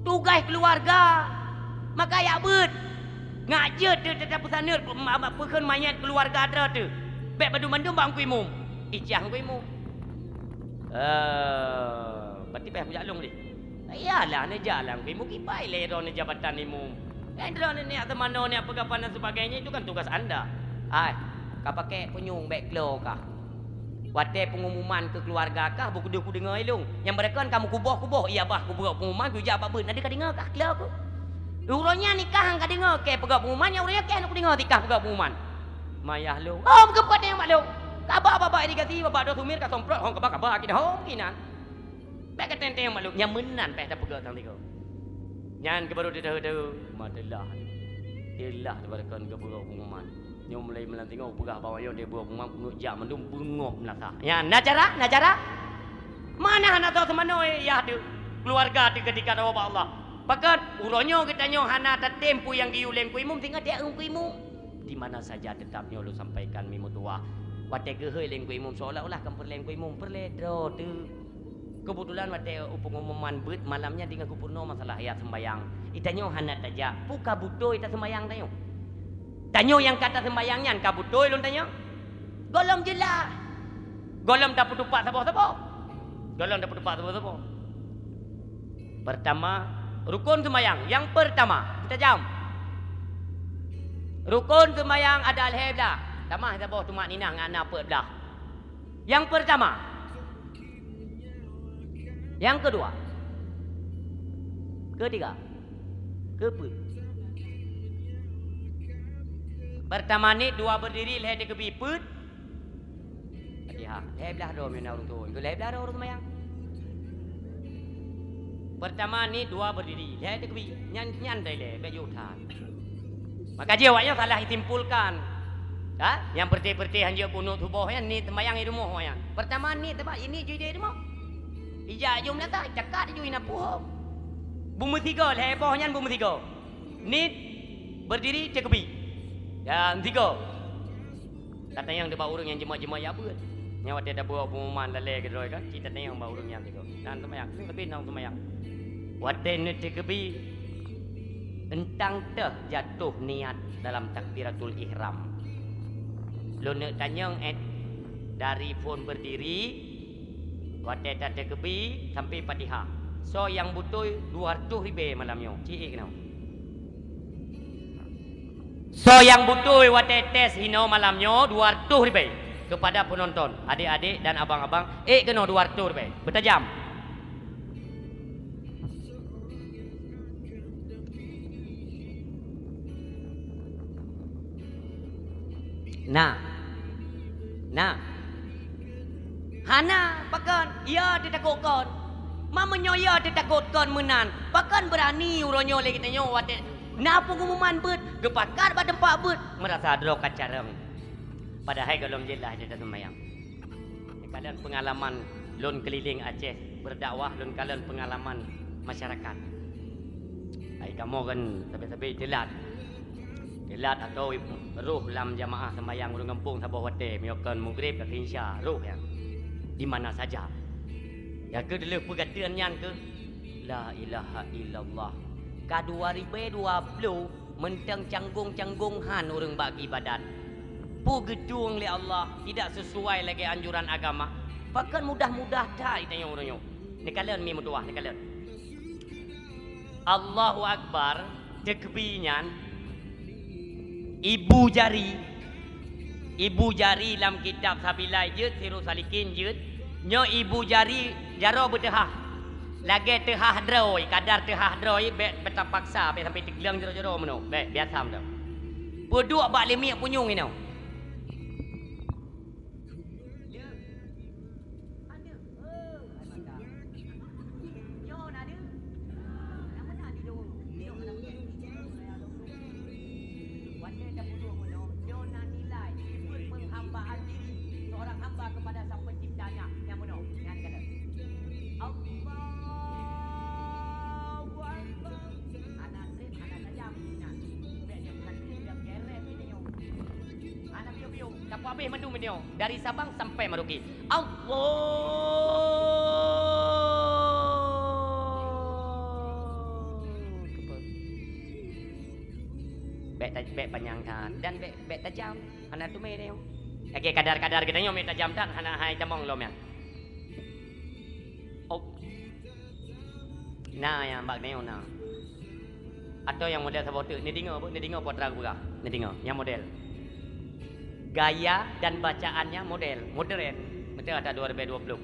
Tugaih keuluwarga. Maka yak beuet. Ngak jeuet teu-, teu-, tapeusaneut ma-, ma-, peukheun manyét keuluwarga droe teuh. Bék bandum-bandum bak Teungku Imum. Icah Teungku Imum. Eh, berarti payah kujak lôn deh. Iyalah, neujak lam Teungku Imum, kiban lé droeneuh jabatan imum. Eh, droeneuh niat teumanoe, niat peugafan dan sebagainya, itu kan tugas anda. Hai, ka pakai punyueng bék klo kah. Watée pengumuman keu keuluwarga kah, beukudoh kudeungoe ilong. Nyang beureukan kamoe kuboh-kuboh, iya bah kupeugah pengumuman, kujak bak beuet, na deuh ka deungoe kah klo ku. Uroe nyan nikah han ka deungoe, kée peugah pengumuman, nyang uroe nyan kée hana kudeungoe tikah peugah pengumuman. Mayah lôn. Oh, meukeupot nyang bak lôn. Kaba babah irigasi, babah doh sumir ka somprot, hong kaba-kaba kinan, hong kinan. Bék ka teng-teng makhluk nyang meunan payah tapeugah sang tiga. Nyan keuh baru teudeue-deue, ma teulah. Teulah teubareukan keu beurôh pengumuman. Nyoe mulai meulantingoe peugah bahwa nyoe dia beurôh pengumuman, keuneuk jak mandum beungoh meulasah. Nyan, na cara? Na cara? Mana hana soe teumanoe yah teuh, keuluwarga teuh keutika tawoe bak Allah. Pakon, uroe nyoe geutanyoe hana tatem peue nyang geuyue lé Teungku Imum, singoh tieb Teungku Imum. Di mana saja tetap nyoe lôn sampaikan meutuwah. Watée geuhôi lé Teungku Imum seolah-olah kan peureulée Teungku Imum, peureulée droe teuh. Keubeutulan watée u peungumuman beuet malam nyan teungoh geupeurunoe masalah ayat seumbayang. Itanyoe hana tajak, peue ka beutôi taseumbayang tanyoe. Tanyoe nyang ka taseumbayang nyan ka beutôi lôn tanyong. Gohlom jeulaih. Gohlom tapeutupat saboh-saboh. Gohlom tapeutupat saboh-saboh. Pertama, rukon seumbayang. Nyang pertama, tajam. Rukon seumbayang ada lhée blaih. Tamah saboh tumakninah ngon na peuet blaih. Nyang pertama. Nyang keudua. Keutiga. Keupeuet. Pertama niet, dua berdiri, lhée teukeubie, peuet. Fatihah. Lhée blaih droe meunyoe na ureuëng tuwö. Lhée blaih droe ureuëng seumbayang. Peurtama niet, dua beurdiri, lhèe takbir. Nyan, nyan dai lé, bèk jiôh that. Maka jih awak nyan salah isimpulkan. Ha? Nyang peureuté-peureuté hanjeuet kunut suboh nyan niet seumayang i rumoh awak nyan. Peurtama niet teuma, niet jih di rumoh. Ijak jom lata, cakat jih na puhom. Beumeusigoe, lhèe boh nyan beumeusigoe. Niet, beurdiri, takbir. Dan sigoe. Tatanyong bak ureueng nyang jeumot-jeumot jak beuet. Nyan watèe tabuet pengumuman lalè keudroe kan, cit tatanyong bak ureueng nyan sigoe. Dan seumayang, leubeh nang seumayang. Watèe neutakbir, euntang teuh jatoh niat dalam takbiratul ihram. Lôn neuk tanyong, eh, dari phon beurdiri, watèe tatakbir sampai Fatihah. Soe nyang beutôi dua reutôh ribèe malam nyoe. Cit ék keunoe. Soe nyang beutôi watèe tes hinoe malam nyoe dua reutôh ribèe. Kepada penonton, adik-adik dan abang-abang, ék keunoe dua reutôh ribèe. Beutajam. Na. Na. Hana, pakon? Ya teutakot kon. Ma meunyoe ya teutakot kon meunan, pakon beurani uroe nyoe lé geutanyoe watèe na pengumuman beuet, geupakat bak teumpat beuet, meurasa droe ka carông. Padahai gohlom jeuet lah jeuet seumayang. Neukalon peungalaman lôn keulileng Aceh, beurdakwah, lôn kalon peungalaman masyarakat. Ai kamoe kan sabe-sabe teulat. Teulat atau roh lam jamaah seumayang ureueng gampông saboh watèe, meunyoe kon Maghrib ka Isya, roh nyan. Di mana saja. Nyang keu dileuh peugateuan nyan keuh, la ilaha illallah. Ka dua ribèe dua ploh, mantong canggong-canggong han ureueng bak iébadat. Peue geutueng lé Allah tidak sesuai lagèe anjuran agama. Pakon mudah-mudah that geutanyoe uroe nyoe. Neukalon mi meutuwah, neukalon. Allahu Akbar, takbir nyan, ibu jari, ibu jari lam kitab Sabilai jeuet, Sirus Salikin jeuet, nyoe ibu jari jaroe beuteuhah. Lagèe teuhah droe, kadar teuhah droe, bèk, bèk tapaksa, bèk sampai teugleueng jaroe-jaroe meunoe. Bèk, biasa meunoe. Peuduek bak limiek punyueng inoe. Watèe tapeuduek meunoe, nyoe na nilai sifeuet penghambaan diri seorang hamba kepada Sang Penciptanya. Nyang meunoe, nyan keunoe. Allahu Akbar. Hana trép, hana tajam, nyan. Bèk nyang bukan nyang gèrèt ini nyoe. Hana piôh-piôh, tapeuhabéh mandum nyoe, dari Sabang sampai Merauke. Allahu Akbar. Bèk ta-, bèk panyang that dan bèk, bèk tajam. Hana teumé tanyoe. Lagèe kadar-kadar geutanyoe mé tajam that, hana hai tamong lom nyan. Oh. Na nyang bak tanyoe na. Atau nyang model saboh teuk, neudeungö, neudeungö peue atra geupeugah, neudeungö nyang model. Gaya dan bacaannya model, modern, beutôi ata dua ribèe dua ploh.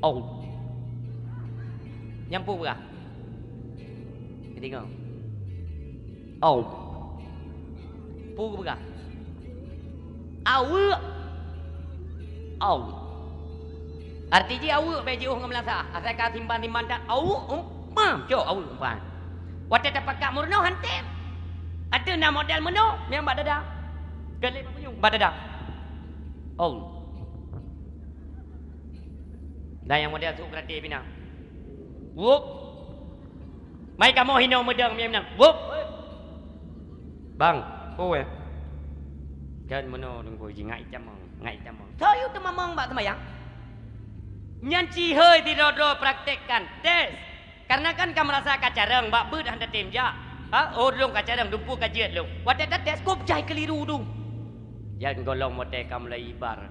Oh. Nyang peue peugah? Neudeungö. Au. Peue geupeugah? Aweuek. Au. Arti jih aweuek bèk jiôh ngon meulasa. Asai ka simban-simban that aweuek, um, pam, cok aweuek, pam. Watèe tapakat meurunoe han tem. Ateueh na model meunoe, nyang bak dada. Galeh bak punyueng, bak dada. Au. Dan nyang model sôk keuraté pinah. Wup. Mai kamoe hinoe meudong meunan. Wup. Bang, peue? Kan meunoe Teungku ji ngai tamong, ngai tamong. Soe yue teumamong bak seumayang? Nyan cihôi sidroe-droe praktekkan, tes. Karena kan ka meurasa ka carông, bak beuet han tatem jak. Ha, oh, lôn ka carông, dumpeue ka jeuet lôn. Watèe tates, kôp jai keeliru dum. Jan gohlom watèe ka mulai ibar.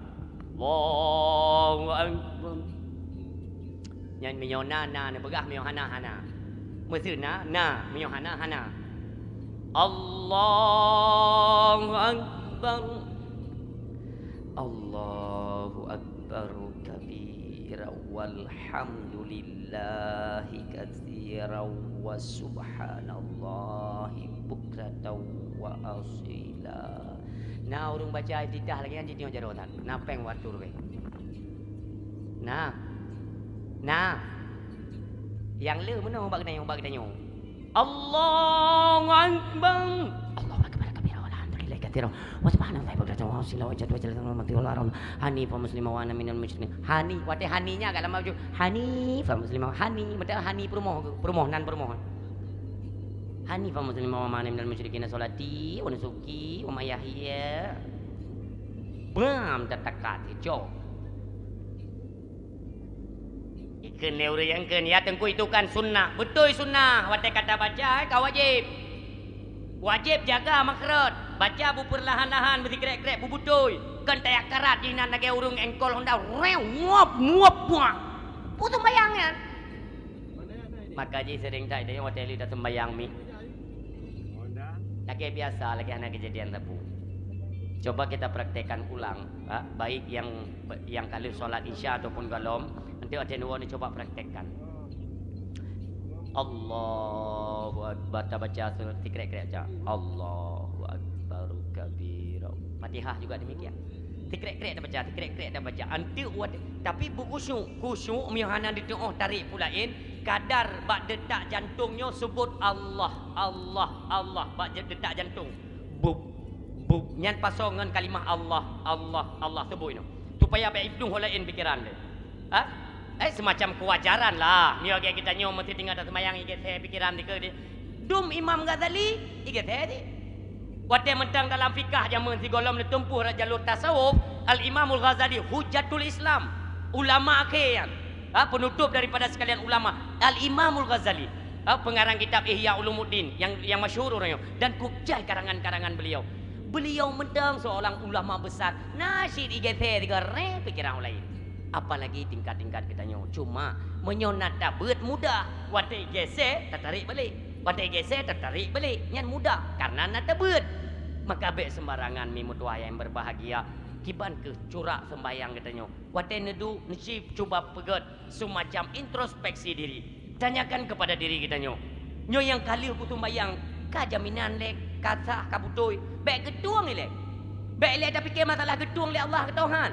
Allahu Akbar. Nyan meunyoe na, na, neupeugah, meunyoe hana, hana. Meuseu na, na, meunyoe hana, hana. Allahu Akbar. Allahu Akbar kabira walhamdulillahi katsira wa subhanallahi bukratan wa asila. Na ureueng baca iftitah lagèe nyan jiteueng jaroe that. Na péng watur weh. Na. Na. Nyang le meunoe bak geutanyoe, bak geutanyoe. Allahu Akbar. Allahu Akbar kabira walhamdulillahi katsira. Wa subhanallahi bukratan wa asila wa jadwa jalla wa jalla. Hanifan muslima wa ana minal musyrikin. Hani, watèe hani nyan agak lama baju. Hanifan muslima, hani, meuteun hani peurumoh, peurumoh nan peurumoh. Hanifan muslima wa ana minal musyrikin. Sholati wa nusuki wa mahyaya. Bam tatakat cok. Ikheun lé ureueng nyang kheun, ya Teungku, itu kan sunnah. Beutôi sunnah, watèe ka tabaca, eh, ka wajéb. Wajéb jaga makhraj, baca beupeurlahan-lahan, meusikrek-krek, beubeutôi. Kon tajak karat jihnyan lagèe ureueng éngkol Honda, rew, ngop, ngop, buah. Peue seumbahyang nyan? Maka jih seuring that watèe lheueh taseumbahyang mi. Lagèe biasa, lagèe hana keujadian sapeue. Coba kita praktekkan ulang, ha? Baik yang, yang ka lheueh sholat Isya ataupun golom, nanti watèe neuwoe neucoba praktekkan. Allahu Akbar, tabaca sikrek-krek aja. Allahu Akbar kabira. Fatihah juga demikian. Sikrek-krek tabaca, sikrek-krek tabaca. Anteuk watèe, tapi beukhusyuk, khusyuk meuhana ditu'oh tarek peue laén, kadar bak detak jantong nyoe seubut Allah, Allah, Allah, bak je-, detak jantong. Bub, bub. Nyan pasoe ngon kalimah Allah, Allah, Allah seubut nyoe. Supaya bèk iplueng ho laén pikeran lé. Ha? Eh, semacam kewajaran lah. Miyueb lagèe geutanyoe meusti tinggai taseumayang, igeusé pikeran dikeue di. Dum Imam Ghazali, igeusé di. Watèe mantong dalam fikah jameun sigohlom neuteumpuh jalur tasawuf, Al-Imamul Ghazali, Hujjatul Islam, ulama akhé nyan. Ha, penutup daripada sekalian ulama, Al-Imamul Ghazali. Ha, pengarang kitab Ihya Ulumuddin yang, yang masyhur ureueng nyoe. Dan kôb jai karangan-karangan beliau. Beliau mantong seorang ulama besar. Na cit igeusé sigoe ré pikeran ureueng laén. Apalagi tingkat-tingkat geutanyoe. Cuma, meunyoe na tabeuet mudah, watèe igeusé, tatarek balek. Watèe igeusé, tatarek balek. Nyan mudah, karena na tabeuet. Maka bèk sembarangan mi meutuah yang berbahagia. Kiban keuh curak sembahyang geutanyoe. Watèe neuduek, neuci cuba peugèt semacam introspeksi diri. Tanyakan kepada diri geutanyoe, nyoe nyang ka lheueh kuseumbahyang, ka jaminan lé, ka sah, ka beutôi? Bèk geutueng ilèe. Bèk ilèe tapike masalah geutueng lé Allah keu Tuhan.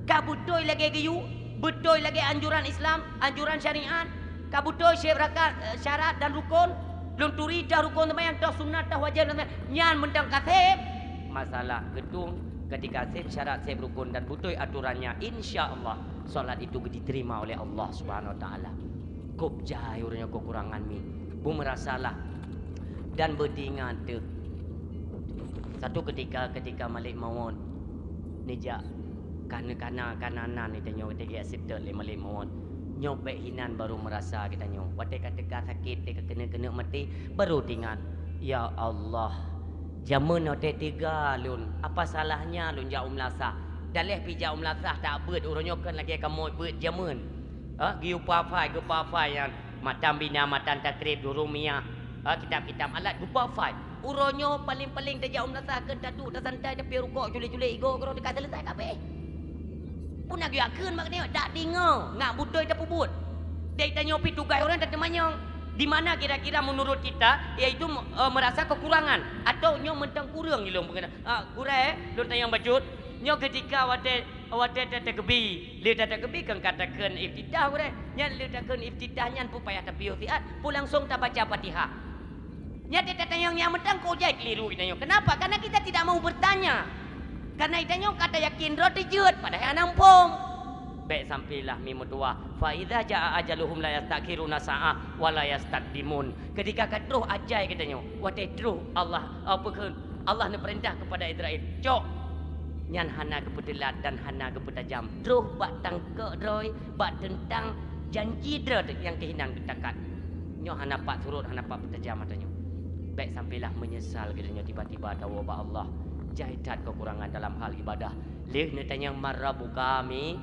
Ka beutôi lagèe geuyue, beutôi lagèe anjuran Islam, anjuran syariat, ka beutôi sép rakaat, eh, syarat dan rukon, lôn turi toh rukon seumbahyang, toh sunat, toh wajéb, nyan mantong ka sép. Masalah geutueng, ketika sép syarat, sép rukon dan beutôi aturannya, insya Allah, salat itu diterima oleh Allah Subhanahu Wa Taala. Kôb jai ureueng nyoe kekurangan mi, beumerasalah dan beuteuingat teuh. Satu ketika, ketika malaikat maut neujak, ka neukana, ka na nan geutanyoe, geutanyoe geujak seutôt lé malaikat maut. Nyoe bèk hinan baru meurasa geutanyoe. Watèe ka teuka sakét, teuka keuneuk-keuneuk maté, baru teuingat, "Ya Allah, jameun watèe teuga lôn, apa salahnya lôn jak u meulasah? Daleh pih jak u meulasah, tak beuet, uroe nyoe kon lagèe kamoe beuet jameun." Ha, geuyue pafai, geupafai nyan. Matan bina, matan takrib, durumiyah, ha, kitab-kitab alat geupafai. Uroe nyoe paleng-paleng tajak u meulasah keu taduek tasantai, tapi rukok culé-culé igoe keudroe teuka seuleusoe kabeh. Peue na geuyue kheun bak geutanyoe, dak deungoe, ngat beutôi tapeubuet. Dai tanyoe pih tugaih ureueng tateumanyong. Di mana kira-kira menurut kita, yaitu, eh, merasa kekurangan atau nyoe mantong kureueng ilôn pengeuna-, ah, gurèe, lôn tanyong bacut. Nyoe keutika watèe, watèe ta-, takeubi, lheueh ta-, takeubi kon ka takheun iftitah gurèe. Nyan lheueh takheun iftitah nyan peue payah tapiôh siat, peue langsong tabaca Fatihah. Nyan teutatanyong nyang mantong kok jai keliru geutanyoe. Kenapa? Karena kita tidak mau bertanya. Karena geutanyoe ka tayakin droe teujeuet, padahai hana muphom. Bèk sampailah mi meutuwah. Fa idza jaa ajaluhum la yastakhiruna sa'ah wa la yastaqdimun. Ketika ka troh ajai geutanyoe, watèe troh Allah, apa kheun? Allah neupeurintah kepada Israel, "Cok!" Nyan hana geupeuteulat dan hana geupeutajam. Troh bak tangkok droe, bak teuntang janji droe nyang keuh hinan geutakat. Nyoe hana pat surot, hana pat peutajam ata nyoe. Bèk sampailah meunyeusal geutanyoe tiba-tiba tawoe bak Allah. Jai that kekurangan dalam hal ibadah. Lheueh neutanyong, "Man rabbuka?" Mi,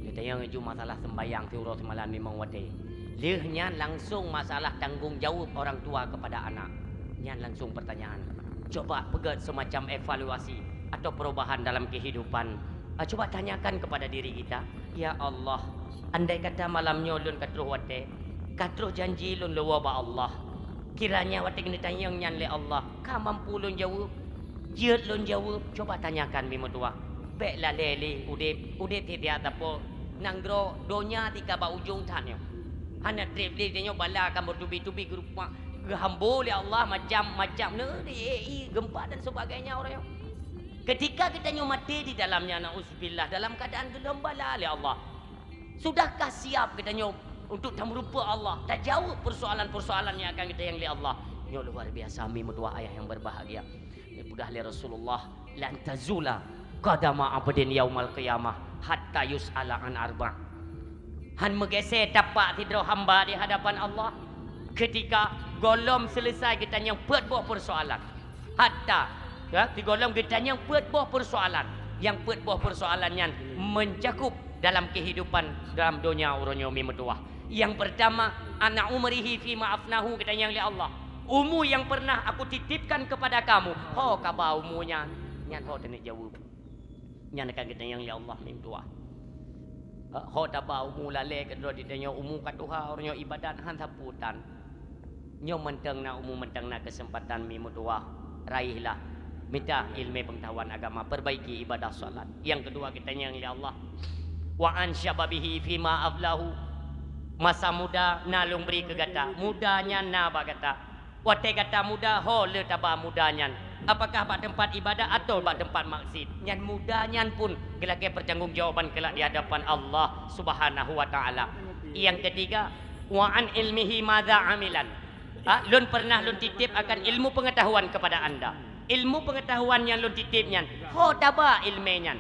neutanyong ju masalah seumbahyang siuroe simalam limong watèe. Lheueh nyan langsung masalah tanggong jaweueb orang tua kepada anak. Nyan langsung pertanyaan. Coba peugèt semacam evaluasi atau perubahan dalam kehidupan. Ah, coba tanyakan kepada diri kita, "Ya Allah, andai kata malam nyoe lôn ka troh watèe, ka troh janji lôn lôn woe bak Allah, kiranya watèe neutanyong nyan lé Allah, ka mampu lôn jaweueb?" Jeuet lôn jaweueb, coba tanyakan mi meutuwah. Bèk lalè lé udép, udép tiep-tiep sapo. Nanggroe donya tika bak ujong that nyoe. Hana treb lé tanyoe bala akan bertubi-tubi geurupa, geuhambo lé Allah macam-macam, neu, di, i, gempa dan sebagainya orang nyoe. Ketika geutanyoe maté di dalamnya, nauzubillah, dalam keadaan geulom bala lé Allah, sudahkah siap geutanyoe untuk tameurupa Allah, tajaweueb persoalan-persoalan yang akan geutanyong lé Allah? Nyoe luar biasa, mi meutuwah ayah yang berbahagia. Dipeugah lé Rasulullah, "Lan tazula qadama abdin yaumal qiyamah hatta yus'ala an arba'." Han meugeusé tapak sidroe hamba di hadapan Allah ketika gohlom seuleusai geutanyong peuet boh peusoalan. Hatta, ya, sigohlom geutanyong peuet boh peusoalan. Nyang peuet boh peusoalan nyan mencakup dalam kehidupan dalam donya uroe nyoe, mi meutuwah. Nyang peurtama, ana umrihi fima afnahu, geutanyong lé Allah. Umu nyang pernah aku titipkan kepada kamu, ho ka ba umu nyan? Nyan ho taneuk jaweueb. Nyan akan geutanyong lé Allah, mi meutuwah. Ho taba umu lalée keudroe, ditanyong umu ka tuha, uroe nyoe ibadat han sapeue tan. Nyoe mantong na umu, mantong na keuseumpatan, mi meutuwah, raihlah. Mita ileumé peungatahuan agama, peurbaiki ibadah salat. Nyang keudua geutanyong lé Allah, "Wa an syababihi fima aflahu." Masa muda na lôn bri keu gata, muda nyan na bak gata. Watée gata muda, ho le taba muda nyan? Apakah bak teumpat ibadah atawa bak teumpat maksiat? Nyan muda nyan pun geulakée pertanggungjawaban kelak di hadapan Allah Subhanahu wa Ta'ala. Nyang ketiga, "Wa an ilmihi madza amilan." Ha, lôn pernah lôn titip akan ilmu pengetahuan kepada anda. Ilmu pengetahuan nyang lôn titip nyan, ho taba ileumé nyan?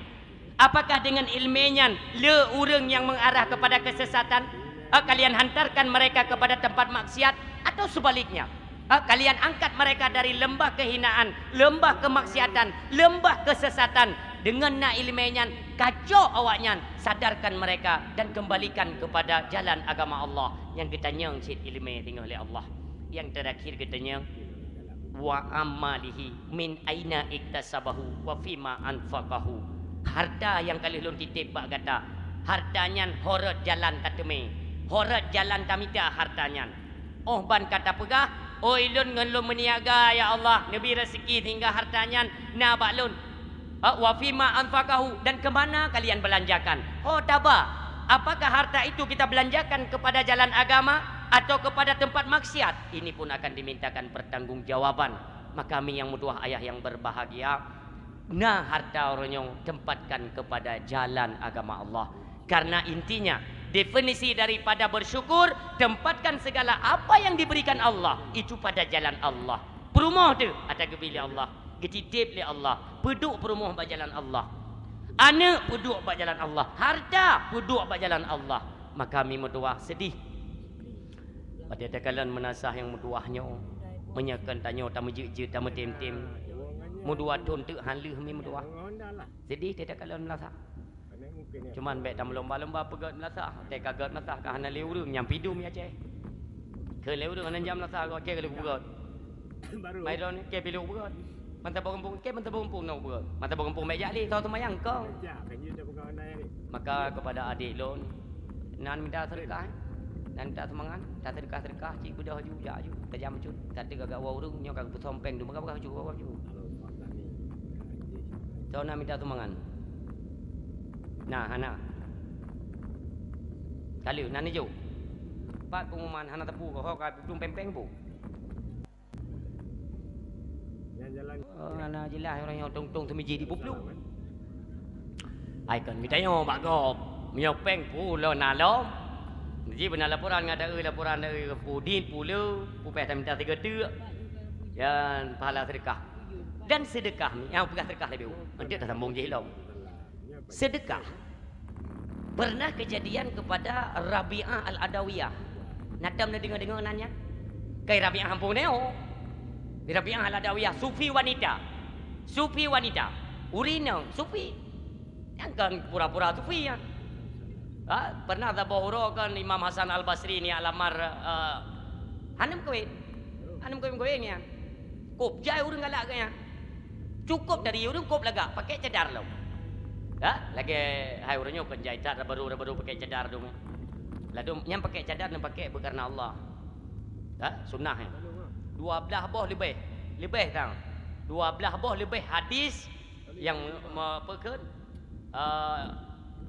Apakah dengan ileumé nyan le ureuëng nyang mengarah kepada kesesatan? Ha, kalian hantarkan mereka kepada tempat maksiat, atau sebaliknya? Ha, kalian angkat mereka dari lembah kehinaan, lembah kemaksiatan, lembah kesesatan. Dengan na ileumé nyan, kacok awaknyan, sadarkan mereka dan kembalikan kepada jalan agama Allah. Nyang geutanyong cit ileumé teungoh lé Allah. Nyang terakhir geutanyong, "Wa amalihi min aina iktasabahu wa fima anfaqahu." Harta nyang ka lheueh lôn titip bak gata, harta nyan ho rot jalan tateumé, ho rot jalan tamita harta nyan. Óh ban ka tapeugah, "Oi lôn ngon lôn meuniaga, ya Allah, neubi rezeki sehingga harta nyan na bak lôn." Ha, "Wa fima anfaqahu," dan ke mana kalian belanjakan? Ho taba, apakah harta itu kita belanjakan kepada jalan agama atau kepada tempat maksiat? Ini pun akan dimintakan pertanggungjawaban. Maka mi nyang meutuwah ayah yang berbahagia, na harta uroe nyoe tempatkan kepada jalan agama Allah. Karena intinya, definisi daripada bersyukur, tempatkan segala apa yang diberikan Allah itu pada jalan Allah. Peurumoh teuh ata geubi lé Allah, geutitip lé Allah, peuduek peurumoh bak jalan Allah. Aneuëk peuduek bak jalan Allah, harta peuduek bak jalan Allah. Maka mi meutuwah sedih. Watée takalon meunasah nyang meutuwah nyoe, meunyoe kon tanyoe tameujeuet-jeuet, tameutem-tem, meudua thon teuk han lheueh mi meutuwah. Sedih teuh takalon meunasah. Cuman bék tameulomba-lomba peugét meunasah. Watée ka gét meunasah ka hana lé ureuëng nyang pidum ya ceh. Keu lé ureuëng hana jam meunasah, watée ka lheueh peugét. Mai droeneuh keu pilu beurot. Mantong bak gampông, keu mantong bak gampông na beurot. Mantong bak gampông bék jak lé, soe seumayang kong. Maka kepada adik lôn, nan mita seudeukah, nan mita seumangan, ta seudeukah-seudeukah, cit beudôh aju, jak aju, tajam cut, tateuka gak wa ureuëng, nyoe ka geupeusöm péng, dum ka peugah aju, peugah aju. Soe nan mita seumangan? Nah, hana. Ka lheueh, nan ijok. Pat pengumuman hana teupeu, ho ka dum péng-péng bu. Oh, hana jeulaih ureuëng nyoe tong-tong teumiji di bublu. Ai kon geutanyoe bak gob, meunyoe péng pula na lom. Ji beuna laporan ngon da'eu, laporan da'eu pudin pula, pupéh tamita sigoe teuk. Dan pahala sedekah. Dan sedekah ni, nyang peugah sedekah leubeh. Nanti tasambung jih lom. Sedekah. Pernah kejadian kepada Rabi'ah Al-Adawiyah. Na tom neudeungoe-deungoe nan nyan? Kai Rabi'ah gampông nyoe. Rabi'ah Al-Adawiyah, sufi wanita. Sufi wanita. Ureuëng inong, sufi. Nyang kon pura-pura sufi nyan. Ha, pernah saboh uroe kan Imam Hasan Al-Basri ni alamar, eh, hana meukawen. Hana meukawen-kawen nyan. Kop jai ureuëng galak geuh nyan. Cukôp dari ureuëng kop lagak, pakai cadar lom. Ha? Lagée hai ureuëng nyoe kon jai that, rabaru-rabaru pakai cadar dum. Ladum nyang pakai cadar nyang pakai beukareuna Allah. Ha? Sunnah, eh. Dua blaih boh leubeh. Leubeh tang. Dua blaih boh leubeh hadis nyang me-, peukheun, eh,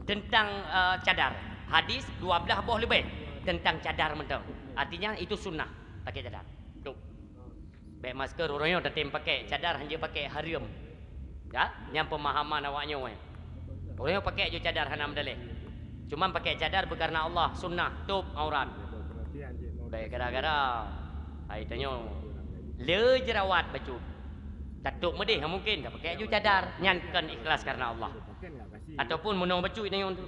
teuntang, eh, cadar. Hadis dua blaih boh leubeh. tentang cadar mantong. Artinya itu sunnah pakai cadar. Tuh. Bèk masker, uroe nyoe tatem pakai cadar, hana pakai, haram. Ya, nyang pemahaman awak nyoe, eh. Uroe nyoe pakai ju cadar hana meudaleh. Cuman pakai cadar beukareuna Allah, sunnah, tôp aurat. Bèk gara-gara hai tanyoe le jerawat bacut. Tatôp meudeh, mungkin tapakai ju cadar, nyan kon ikhlas kareuna Allah. Ataupun meunoe bacut tanyoe tu.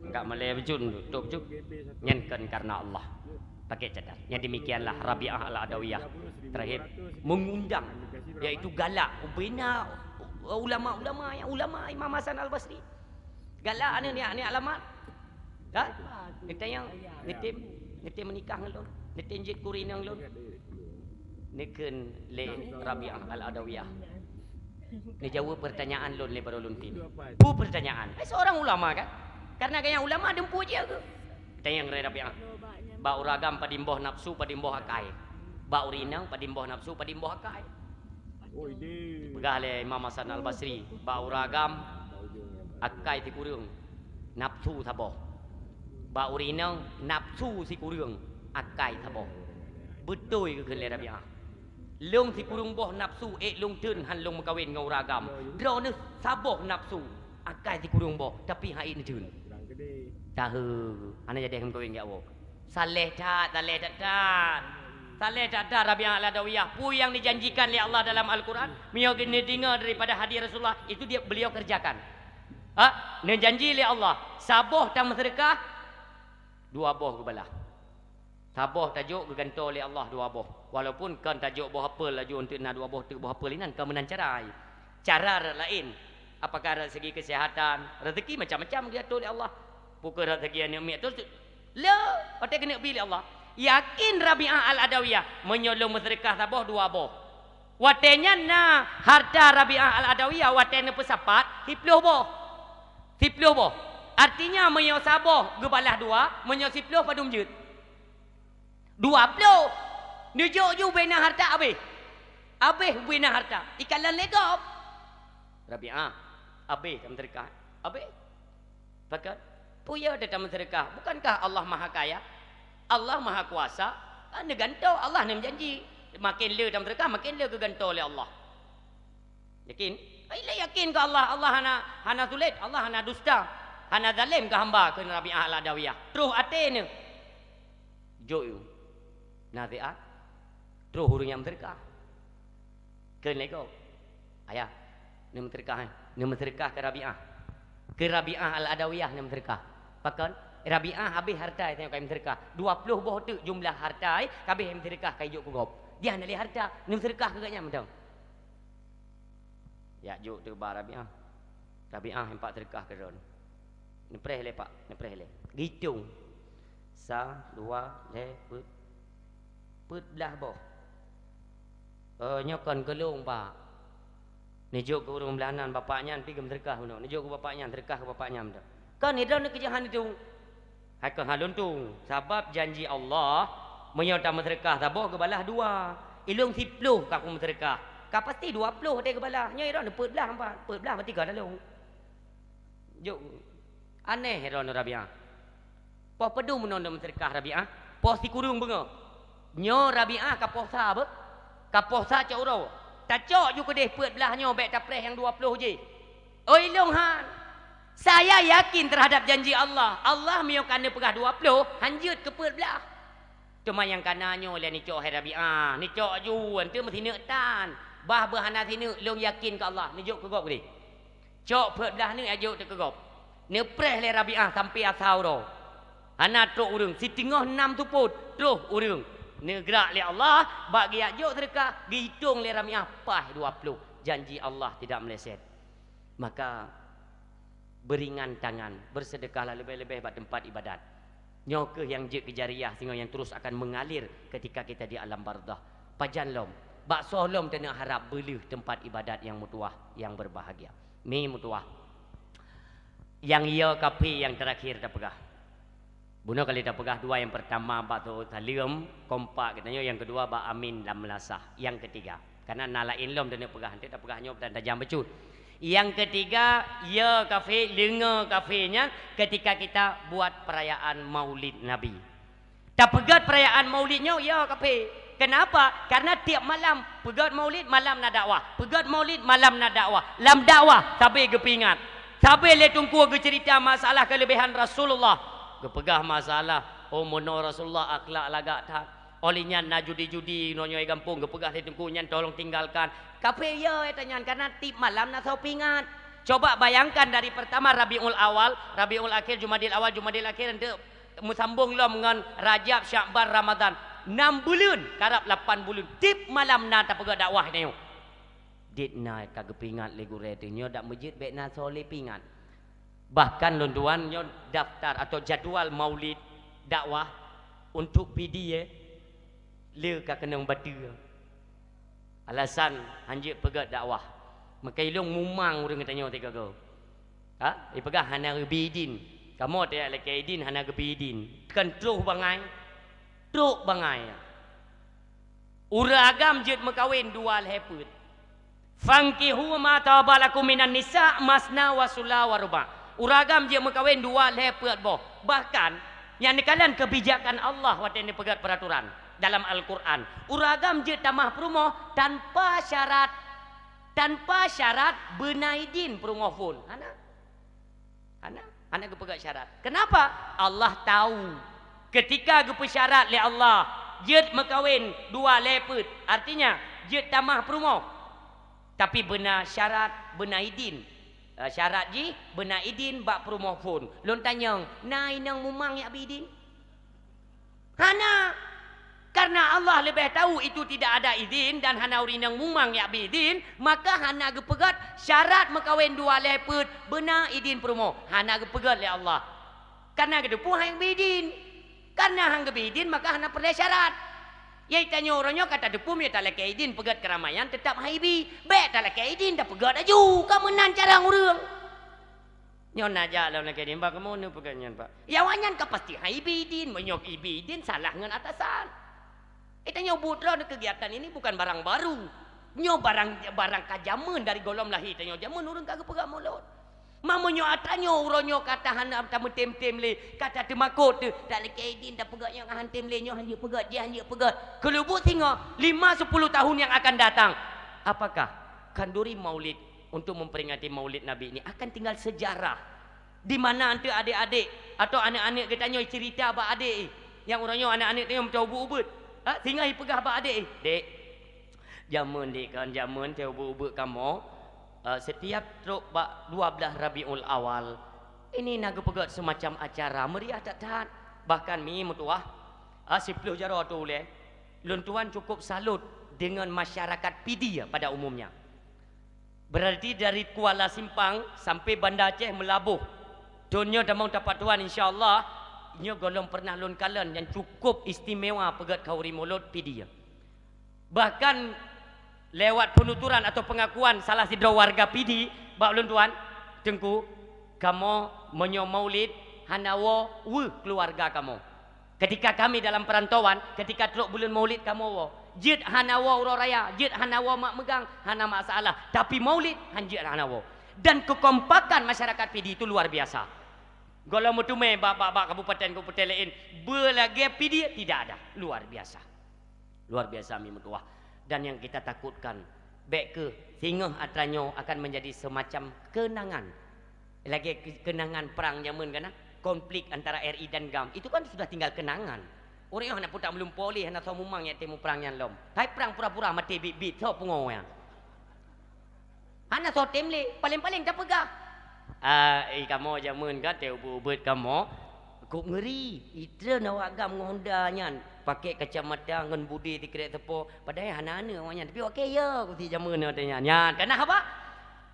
Enggak malèe beujeuet, tôp beujeuet. Nyan kon kareuna Allah. Pakai cadar. Yang demikianlah Rabi'ah Al-Adawiyah terakhir mengundang, yaitu galak ubena ulama-ulama, yang ulama Imam Hasan Al-Basri. Galak aneuk nyan, nyan alamat. Ha? Nitanyong, nitem, nitem menikah ngon lôn, nitem jeuet keu ureueng inong lôn. Neukheun lé Rabi'ah Al-Adawiyah. Neujaweueb pertanyaan lôn lé barô lôn tem. Peue pertanyaan? Eh, seorang ulama kan? Karena gaya ulama dumpeue je ke? Tanyong lé Rabi'ah. Bak ureueng agam padum boh nafsu, padum boh akai. Bak ureueng inong padum boh nafsu, padum boh akai. Peugah lé Imam Hasan Al-Basri, bak ureueng agam akai sikureueng, nafsu saboh. Bak ureueng inong nafsu sikureueng, akai saboh. Beutôi geukheun lé Rabi'ah. Lôn sikureueng boh nafsu ék lôn theun han lôn meukawen ngon ureueng agam. Droeneuh saboh nafsu, akai sikureueng boh, tapi han ék neutheun. Tahe, hana jadi meukawen ngon awak. Saleh that, saleh that, that. Saleh that, that Rabi'ah Al-Adawiyah. Peue nyang dijanjikan lé Allah dalam Al-Quran, meunyoe neudeungoe daripada hadis Rasulullah, itu dia, beliau kerjakan. Ha? Neujanji lé Allah, saboh tameuseudeukah, dua boh geubalah. Saboh tajok geugantoe lé Allah dua boh. Walaupun kon tajok boh apel laju untuk na dua boh teuk boh apel inan, kon meunan cara. Cara rot laén. Apakah dari segi kesehatan, rezeki macam-macam diatur lé Allah. Pukon rezeki aneuk miet tu le, watèe keuneuk bi lé Allah. Yakin Rabi'ah Al-Adawiyah, meunyoe lôn meuseudeukah saboh dua boh. Watèe nyan na harta Rabi'ah Al-Adawiyah watèe neupeusapat siploh boh. Siploh boh. Artinya meunyoe saboh geubalah dua, meunyoe siploh padum jeuet? Dua ploh. Neujok ju bubena harta abéh. Abéh bubena harta. Ikalon lé gob. Rabi'ah, abéh tameuseudeukah. Abéh. Pakon? Peue nyang tameuseudeukah? Bukankah Allah Maha Kaya? Allah Maha Kuasa? Ah, neugantoe, Allah nyang meujanji. Makin le tameuseudeukah, makin le geugantoe lé Allah. Yakin? Ai, le yakin keu Allah, Allah hana, hana sulet, Allah hana dusta, hana zalem keu hamba, kheun Rabi'ah Al-Adawiyah. Troh até neuh. Jok yue. Nasihat. Troh ureueng nyang meuseudeukah. Kheun lé gob. Ayah, neumeuseudeukah, eh. Neumeuseudeukah keu Rabi'ah. Keu Rabi'ah Al-Adawiyah neumeuseudeukah. Pakon? Rabi'ah habéh harta nyang ka meuseudeukah. Dua ploh boh teuk jumlah harta, eh, ka habéh meuseudeukah ka ijok keu gob. Dia hana lé harta, neumeuseudeukah keu gobnyan mantong. Jak jok teuk bak Rabi'ah. Rabi'ah, nyoe Pak seudeukah keu droeneuh. Neupreh lé Pak, neupreh lé. Geuitong. Sa, dua, lhèe, peuet. Peuet blah boh. Oh, nyoe kon keu lôn, Pak. Neujok keu ureueng blah nan, bapak nyan pi geumeuseudeukah bunoe. Neujok keu bapak nyan, seudeukah keu bapak nyan. Kon, droeneuh keujeuhan itu. Hai keuh lôn tueng, sabab janji Allah, meunyoe tameuseudeukah saboh geubalah dua, ilôn siploh ka kumeuseudeukah, ka pasti dua ploh watèe geubalah. Nyoe droeneuh peuet blah, empat, peuet blah berarti ka lalong. Jok. Aneh droeneuh Rabi'ah. Poh padum bunoe meuseudeukah Rabi'ah? Poh sikureueng beungoh. Nyoe Rabi'ah ka poh sa beuh? Ka poh sa cot uroe. Tacok ju keudeh peuet blah nyoe bèk tapreh nyang dua ploh jih. Oi lôn han. Saya yakin terhadap janji Allah. Allah meunyoe ka neupeugah dua ploh, han jeuet keu peuet blah. Teuma nyang kana nyoe lé neucok hai Rabi'ah, neucok ju, eunteuk meusineuk tan. Bah beuh hana sineuk, lôn yakin keu Allah, neujok keu gob keudeh. Cok peuet blah neuk jak jok teuk keu gob. Neupreh lé Rabi'ah sampoe asa uroe. Hana trok ureueng, siteungoh nam seupôt troh ureueng. Neugrak lé Allah, bak geujak jok seudeukah, geuitong lé Rabi'ah paih dua ploh. Janji Allah tidak meleset. Maka, beringan tangan, bersedekahlah leubeh-leubeh bak teumpat ibadat. Nyoe kheueh nyang jeuet keu jariah singoh nyang terus akan mengalir ketika kita di alam barzakh. Pajan lom, bak soe lom taneuk harab beuleuh teumpat ibadat nyang meutuwah, nyang berbahagia. Mi meutuwah. Nyang yo kaphé nyang terakhir tapeugah. Bunoe kali tapeugah dua, nyang pertama bak Saud Saleuem, kompak geutanyoe, nyang keudua bak Amin lam Meulasah, nyang ketiga. Karena na laén lom taneuk peugah, eunteuk tapeugah nyoe dan tajam bacut. Nyang ketiga, ya kafé, leungoe kafé nyan ketika kita buat perayaan Maulid Nabi. Tapeugét perayaan Maulid nyoe, ya kafé. Kenapa? Karena tiap malam peugét Maulid, malam na dakwah. Peugét Maulid, malam na dakwah. Lam dakwah sabe geupeuingat. Sabe lé teungku geucerita masalah keuleubèhan Rasulullah. Geupeugah masalah, oh, meunoe Rasulullah akhlak lagak that. Óh lheueh nyan na judi-judi, nyoe gampông geupeugah lé teungku nyan tolong tinggalkan. Kafé ya, kata nyan, karena tiep malam na soe peuingat. Coba bayangkan dari pertama Rabiul Awal, Rabiul Akhir, Jumadil Awal, Jumadil Akhir, enteuk meusambong lom ngon Rajab, Syakban, Ramadan. Enam buleuen, karab lapan buleuen. Tiep malam na tapeugah dakwah nyoe. Dit na ka geupeuingat lé gurée teuh nyoe dak meujeuet bék na soe lé peuingat. Bahkan lôn tuan nyoe daftar atau jadwal maulid dakwah untuk P D, eh, le ka keunong bateu. Alasan hanjeuet peugét dakwah. Maka ilong mumang ureuëng tanyoe tiga go. Ha? Ipeugah hana geubi idin. Kamoe teuyak lakée idin hana geubi idin. Kan troh bangai. Trok bangai. Ureuëng agam jeuet meukawen dua lhée peuet. "Fankihu ma taba lakum minan nisa masna wa sula wa ruba." Ureuëng agam jeuet meukawen dua lhée peuet boh. Bahkan, nyan neukalon keubijakan Allah watée neupeugét peuraturan dalam Al-Qur'an. Ureuëng agam jeuet tamah peurumoh tanpa syarat. Tanpa syarat beuna idin peurumoh phon. Hana. Hana, hana geupeugét syarat. Kenapa? Allah tahu. Ketika geupeusyarat lé Allah, jeuet meukawen dua lhée peuet, artinya jeuet tamah peurumoh. Tapi beuna syarat, beuna idin. Eh, syarat jih beuna idin bak peurumoh phon. Lôn tanyong, na inong mumang jak bi idin? Hana. Karena Allah leubeh tahu itu tidak ada idin dan hana ureuëng inong mumang jak bi idin, maka hana geupeugét syarat meukawen dua lhée peuet beuna idin peurumoh. Hana geupeugét lé Allah. Karena geuteupeue han bi idin. Karena han geubi idin, maka hana peureulée syarat. Yai tanyoe uroe nyoe ka tateupeue meunyoe talakée idin peugét keuramaian, teutap han ibi. Bék talakée idin, tapeugét laju. Ka meunan cara ureuëng. Nyoe na jak lom lakée idin, "Bah, kamoe neupeugét nyan, Pak." Ya, awaknyan ka pasti han ibi idin. Meunyoe ibi idin, salah ngon atasan. Eh, tanyoe buet droe, kegiatan ini bukan barang baru. Nyoe barang, barang ka jameun dari gohlom lahé tanyoe. Jameun ureuëng ka geupeugah mulod. Ma meunyoe atra nyoe uroe nyoe ka ta hana tameutem-tem lé, ka tateumakot teuh, talakée idin tapeugét nyang han tem lé, nyoe hanjeuet peugét, jih hanjeuet peugét. Keuleubut singoh, lima sepuluh tahun yang akan datang, apakah khanduri maulid untuk memperingati Maulid Nabi ini akan tinggal sejarah, di mana nanti adik-adik atau aneuk-aneuk geutanyoe cerita bak adek, eh, nyang uroe nyoe aneuk-aneuk tanyoe meucah ubeuet-ubeuet, ha, singoh ipeugah bak adek, eh, "Dek, jameun dek kan, jameun teuh ubeuet-ubeuet kamoe, eh, setiap trok bak dua belas Rabiul Awal, ini na geupeugét semacam acara meriah that-that. Bahkan mi meutuwah, eh, siplôh jaroe ateueh ulée, lôn tuan cukup salut dengan masyarakat Pidie pada umumnya." Berarti dari Kuala Simpang sampai Banda Aceh meulaboh. Thon nyoe tamong tapat tuan, insya Allah, nyoe gohlom pernah lôn kalon nyang cukup istimewa peugét khanduri mulod Pidie. Bahkan lewat penuturan atau pengakuan salah sidroe warga Pidie bak ulôn tuan, "Teungku, kamoe meunyoe maulid hana woe weueh keuluwarga kamoe." Ketika kami dalam perantauan, ketika trok buleuen Maulid kamoe woe. Jeuet hana woe uroe raya, jeuet hana woe mak meugang, hana masalah. Tapi Maulid hanjeuet hana woe. Dan kekompakan masyarakat Pidie itu luar biasa. Gohlom meuteumé bak, bak, bak kabupaten-kabupaten laén, beulagée Pidie tidak ada. Luar biasa. Luar biasa mi meutuwah. Dan yang kita takutkan, bék keuh singoh atra nyoe akan menjadi semacam kenangan. Lagée ke-, kenangan perang jameun kana, konflik antara R I dan GAM. Itu kan sudah tinggal kenangan. Ureuëng nyoe hana putak meulumpo lé, hana soe mumang nyang teumu perang nyan lom. Hai perang pura-pura maté bit-bit, soe pungo nyan. Hana soe tem lé, paléng-paléng tapeugah, "Ah, eh, kamoe jameun ka teuh ubeuet-ubeuet kamoe." Kok ngeri, itreun awak GAM ngon Honda nyan, pakai kacamata ngon bude tikrek teupô, padahai hana aneuk awak nyan, tapi awak kaya ku si jameun nyoe teuh nyan. Nyan, kana haba?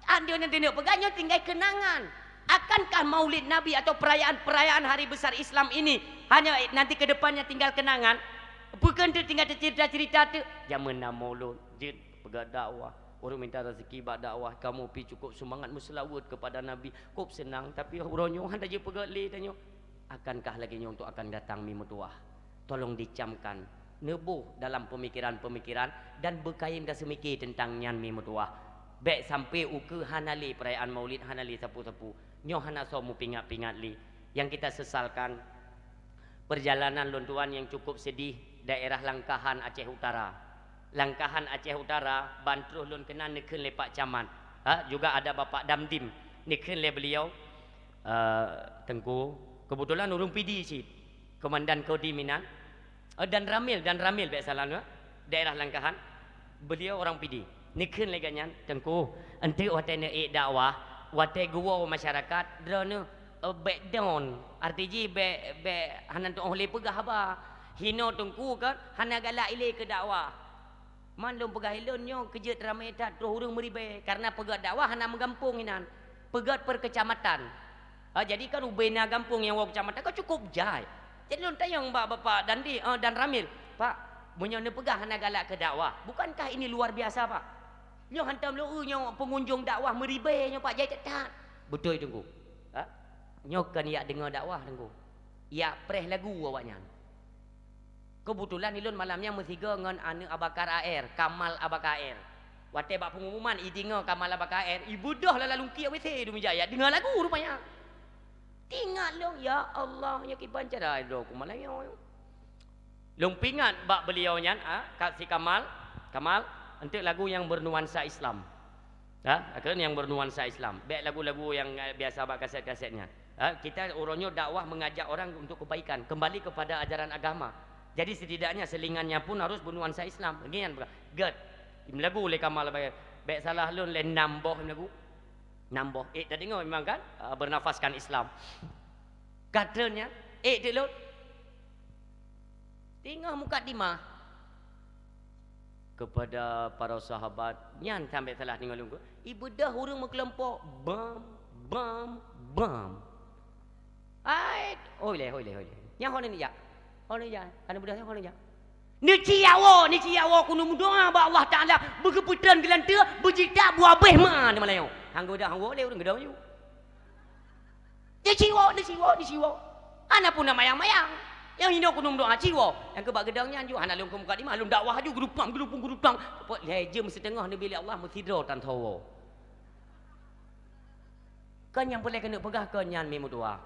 Andeue nyan teuneuk peugah nyoe tinggai keunangan. Akankah Maulid Nabi atau perayaan-perayaan hari besar Islam ini hanya nanti ke depannya tinggal kenangan? Bukan tu tinggal cerita-cerita tu. Jameun na mulod, jeuet peugah dakwah. Ureuëng minta rezeki bak dakwah, kamoe pi cukup seumangat meuseulaweuet keupada Nabi. Kop seunang, tapi uroe nyoe hana jipeugét lé tanyoe. Akankah lagée nyoe untuk akan datang mi meutuwah? Tolong dicamkan, neuboh dalam peumikiran-peumikiran dan beukayém taseumike teuntang nyan mi meutuwah. Bék sampai ukeue hana lé peurayaan Maulid, hana lé sapeue-sapeue. Nyoe hana soe meupingat-pingat lé. Nyang kita sesalkan, perjalanan lôn tuan nyang cukup sedih, daerah Langkahan, Aceh Utara. Langkahan, Aceh Utara, ban troh lôn keunan neukheun lé Pak Camat. Ha, juga ada Bapak Damdim, neukheun lé beliau, eh, Teungku. Kebetulan ureuëng Pidie cit. Komandan Kodim inan, eh, Danramil, Danramil bék salah, eh, daerah Langkahan. Beliau orang Pidie. Neukheun lé geuh nyan, "Teungku, eunteuk watée neuék dakwah, watée geuwoe masyarakat, droeneuh, eh, bék down, arti jih bék, bék hana tuoh lé peugah haba. Hinoe Teungku kan hana galak ilée keu dakwah." Man lôn peugah ilôn nyoe keujeuet ramé that troh ureuëng meuribée, kareuna peugét dakwah hana meugampông inan, peugét peukeucamatan. Ha, jadi kan ubé na gampông nyang woe keucamatan ka cukup jai. Jadi lôn tanyong bak Bapak Dandi, eh, Danramil, "Pak, meunyoe neupeugah hana galak keu dakwah, bukankah ini luar biasa, Pak? Nyoe hantom lôn eu nyoe peungunjong dakwah meuribée nyoe, Pak, jai that-that." "Beutôi, Teungku. Ha? Nyoe kon jak deungoe dakwah, Teungku. Jak preh lagu awaknyan." Keubeutulan ilôn malam nyan meusigoe ngon aneuëk Abakar A R, Kamal Abakar A R. Watée bak peungumuman ideungoe Kamal Abakar A R, ibeudôh lala lungkie W C di meja, jak deungoe lagu rupanya. Teuingat lôn, "Ya Allah, nyoe kiban cara droe ku malam nyoe." Lôn peuingat bak beuliau nyan, ah, ka si Kamal, "Kamal, eunteuk lagu nyang beunuansa Islam." Ha, akhirnya nyang beunuansa Islam. Bék lagu-lagu nyang, eh, biasa bak kaset-kaset nyan. Ha, kita uroe nyoe dakwah mengajak orang untuk kebaikan, kembali kepada ajaran agama. Jadi setidaknya selingannya pun harus beunuansa Islam. Ngian, gét. Lagu lé Kamal, bék salah lôn lé nam boh lagu. Nam boh. Eh, tadi ngau memang kan? Ah, bernafaskan Islam. Katanya, eh, dek lôn. Teungoh mukadimah kepada para sahabat, nyan sampai salah deungoe lungkot. Ibeudôh ureuëng meukelompok, bam, bam, bam. Ai, hôi lé, hôi lé, hôi lé. Nyang hôi nyan jak. Hôi nyan jak. Aneuk beudôh nyang hôi nyan jak. Neuciawoe, neuciawoe keuneuk meudoa bak Allah Taala, beugeupeutrön geulanteue, beujita buah abéh ma di malam nyoe. Hang geudah hang woe lé ureuëng geudoe nyoe. Neuciwoe, neuciwoe, neuciwoe. Hana pun na mayang-mayang. Nyang hinoe keuneuk meudoa ciwoe. Nyang keubak geudong nyan ju hana lôn keu mukadimah, lôn dakwah ju geurupang, geurupung, geurupang. Lhée jeuem siteungoh neubi lé Allah meusidroe tan tho woe. Kon nyang peureulée keuneuk peugah kon nyan mi meutuwah.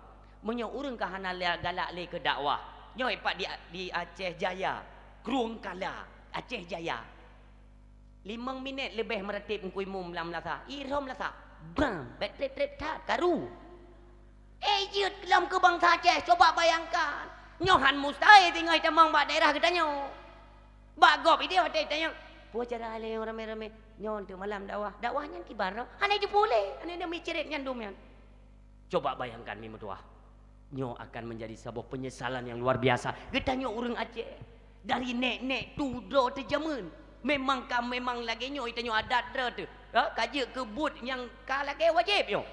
Meunyoe ureuëng ka hana lé galak lé keu dakwah, nyoe pat di, di Aceh Jaya, Krueng Kala, Aceh Jaya. Limong minét leubeh meuratéb Teungku Imum lam lasa. Irhom lasa. Bam, bék trép-trép that, karu. Eh, jeuet lom keu bansa Aceh, coba bayangkan. Nyoe han mustahil tinggai tamong bak daerah geutanyoe. Bak gob idéh watée tanyong, "Peue cara lé ramé-ramé? Nyoe teuk malam dakwah." Dakwah nyan kiban roh, hana jipeuulée, hana ada micrét nyan dum nyan. Coba bayangkan mi meutuwah. Nyoe akan menjadi saboh penyesalan yang luar biasa. Geutanyoe ureuëng Aceh, dari nek-nek tu droe teuh jameun. Memang ka memang lagée nyoe tanyoe adat droe teuh. Ha, ka jeuet keu buet nyang ka lagée wajéb nyoe.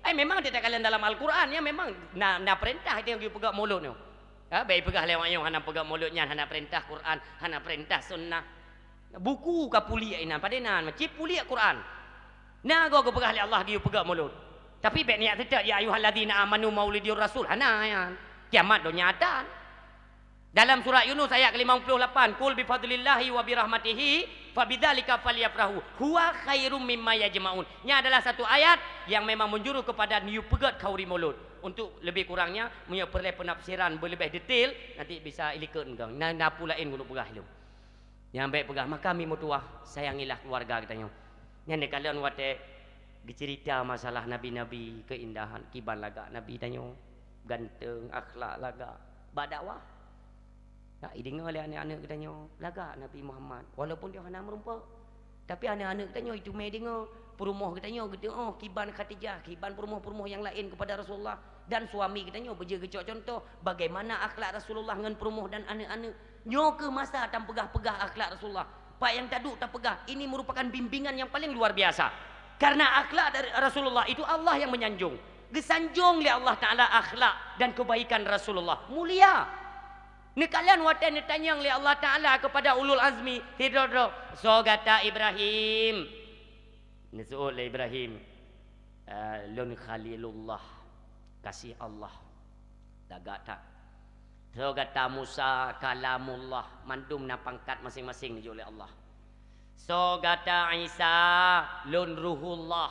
Eh, memang teuka dalam Al-Quran, ya memang na, na peurintah tanyoe geupeugah mulod nyoe. Ha, bék peugah lé awak nyoe hana peugah mulod nyan, hana peurintah Quran, hana peurintah sunnah. Buku ka puliek inan, padé nan, macam puliek Quran. Na goe geupeugah lé Allah geuyue peugah mulod. Tapi bék niat seutôt, "Ya ayyuhalladzina amanu maulidur rasul." Hana nyan. Kiamat donya atan. Dalam surat Yunus ayat ke lima puluh lapan, "Qul bi fadlillahi wa bi rahmatihi fa bidzalika falyafrahu huwa khairum mimma yajma'un." Nya adalah satu ayat yang memang menjuru kepada niu peugét khauri mulod. Untuk lebih kurangnya, meunyoe peureulée peunafsiran beuleubeh detail, nanti bisa ilikot meugong. Na, na peue laén keuneuk peugah ilong. Nyang bék peugah, maka mi meutuwah, sayangilah keluarga geutanyoe. Nyan neukalon watée geuceurita masalah nabi-nabi, keuindahan, kiban lagak nabi tanyoe, ganteng, akhlak lagak, bak dakwah. Ka ideungoe lé aneuëk-aneuëk geutanyoe, lagak Nabi Muhammad, walaupun dia hana meurumpok. Tapi aneuëk-aneuëk geutanyoe iteumé deungoe, peurumoh geutanyoe geudeungoe kiban Khadijah, kiban peurumoh-peurumoh nyang laén keupada Rasulullah, dan suami geutanyoe beujeuet geucok cuntoh bagaimana akhlak Rasulullah ngon peurumoh dan aneuëk-aneuëk. Nyoe keuh masa tampeugah-peugah akhlak Rasulullah. Pat nyang taduek tapeugah, ini merupakan bimbingan yang paling luar biasa. Karena akhlak dari Rasulullah itu Allah yang menyanjung. Geusanjong lé Allah Taala akhlak dan kebaikan Rasulullah. Mulia. Neukalon watée neutanyong lé Allah Taala keupada ulul azmi, sidroe-droe, "Soe gata Ibrahim?" Neuseuôt lé Ibrahim, "Eh, lôn Khalilullah, kasih Allah." Lagak that. "Soe gata Musa, Kalamullah." Mandum na pangkat maséng-maséng neujok lé Allah. Soe gata Isa, lôn Ruhullah.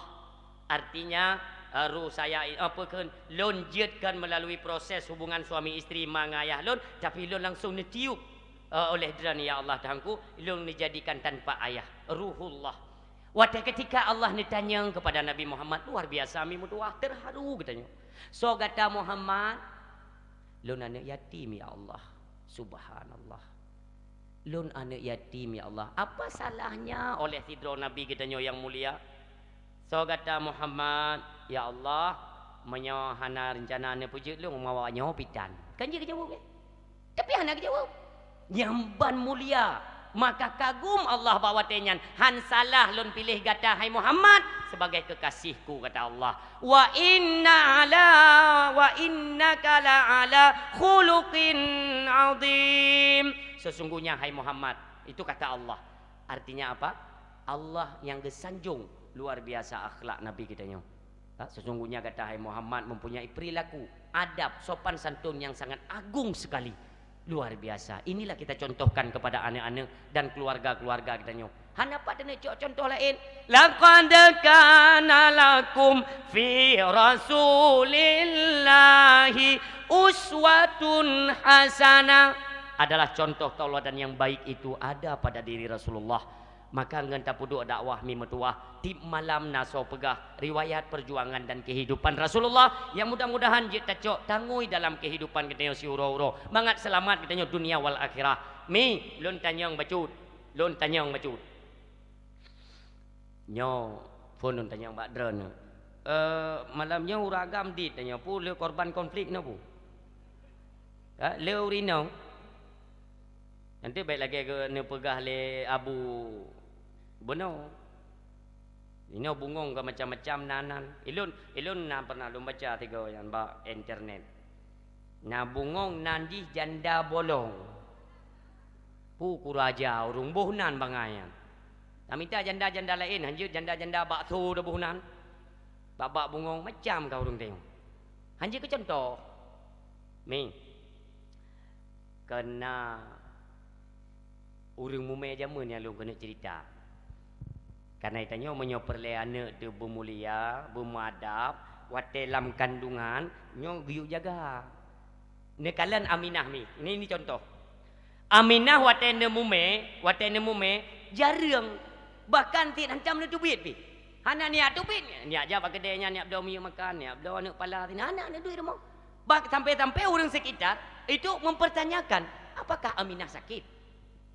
Artinya, eh, ruh saya, eh, apa kheun, lôn jeuet kheun melalui proses hubungan suami isteri ma ngon ayah lôn, tapi lôn langsung neutiup, eh, oleh Droeneuh, ya Allah Tuhanku, lôn neujadikan tanpa ayah, Ruhullah. Watée ketika Allah neutanyong kepada Nabi Muhammad, luar biasa mi meutuwah, terharu geutanyoe. Soe gata Muhammad? Lôn aneuëk yatim, ya Allah. Subhanallah. Lôn aneuëk yatim, ya Allah. Apa salahnya oleh sidroe nabi geutanyoe nyang mulia? Soe gata Muhammad, ya Allah, meunyoe hana reuncana neupeujeuet lôn, meuawak nyoe pitan. Kan jeuet geujaweueb, ya? Tapi hana geujaweueb. Nyang ban mulia, maka kagum Allah bak watée nyan, "Han salah lôn piléh gata, hai Muhammad, sebagai kekasih-Ku," kata Allah. "Wa inna ala, wa innaka la ala khuluqin azim." Sesungguhnya, hai Muhammad, itu kata Allah. Artinya apa? Allah nyang geusanjong luar biasa akhlak Nabi geutanyoe. Ha, sesungguhnya gata, hai Muhammad, mempunyai perilaku, adab, sopan santun nyang sangat agung sekali. Luar biasa. Inilah kita contohkan kepada aneuk-aneuk dan keluarga-keluarga geutanyoe. Hana pat taneuk cok contoh laén. "Laqad kana lakum fi Rasulillahi uswatun hasanah." Adalah contoh tauladan yang baik itu ada pada diri Rasulullah. Maka ngon tapeuduek dakwah mi meutuwah, tiep malam na soe peugah riwayat perjuangan dan kehidupan Rasulullah nyang mudah-mudahan jeuet tacok tangui dalam kehidupan geutanyoe siuroe-uroe. Mangat seulamat geutanyoe dunia wal akhirah. Mi, lôn tanyong bacut. Lôn tanyong bacut. Nyoe, phon lôn tanyong bak droeneuh. Eh, malam nyoe ureuëng agam dit tanyoe, peue le korban konflik nyoe peue? Ha, le ureuëng inong. Nanti bék lagée keu neupeugah lé Abu Beuno. Inoe bungong ka macam-macam nan-nan. Ilôn, ilôn na pernah lôn baca tiga nyan bak internet. Na bungong nan jih janda bolong. Pu kuraja ureuëng boh nan bangai nyan. Tamita janda-janda laén, hanjeuet janda-janda bakso dah boh nan. Bak-bak bungong macam ka ureuëng tengok. Hanjeuet keu contoh. Mi. Kena ureuëng mumé jameun nyang lôn keuneuk ceurita. Kareuna tanyoe meunyoe peureulée aneuëk teuh beumulia, beumeuadab, watée lam kandungan, nyoe geuyue jaga. Neukalon Aminah mi. Ini, ini contoh. Aminah watée neumumé, watée neumumé, jareueng. Bahkan tiet hancam neuteubiet pih. Hana niat teubiet, niat jak bak keudée nyan, niat bloe minyeuk makan, niat bloe aneuëk pala sinan, hana, hana duek rumoh. Bah, sampai-sampai ureuëng sekitar itu mempertanyakan, "Apakah Aminah sakit?"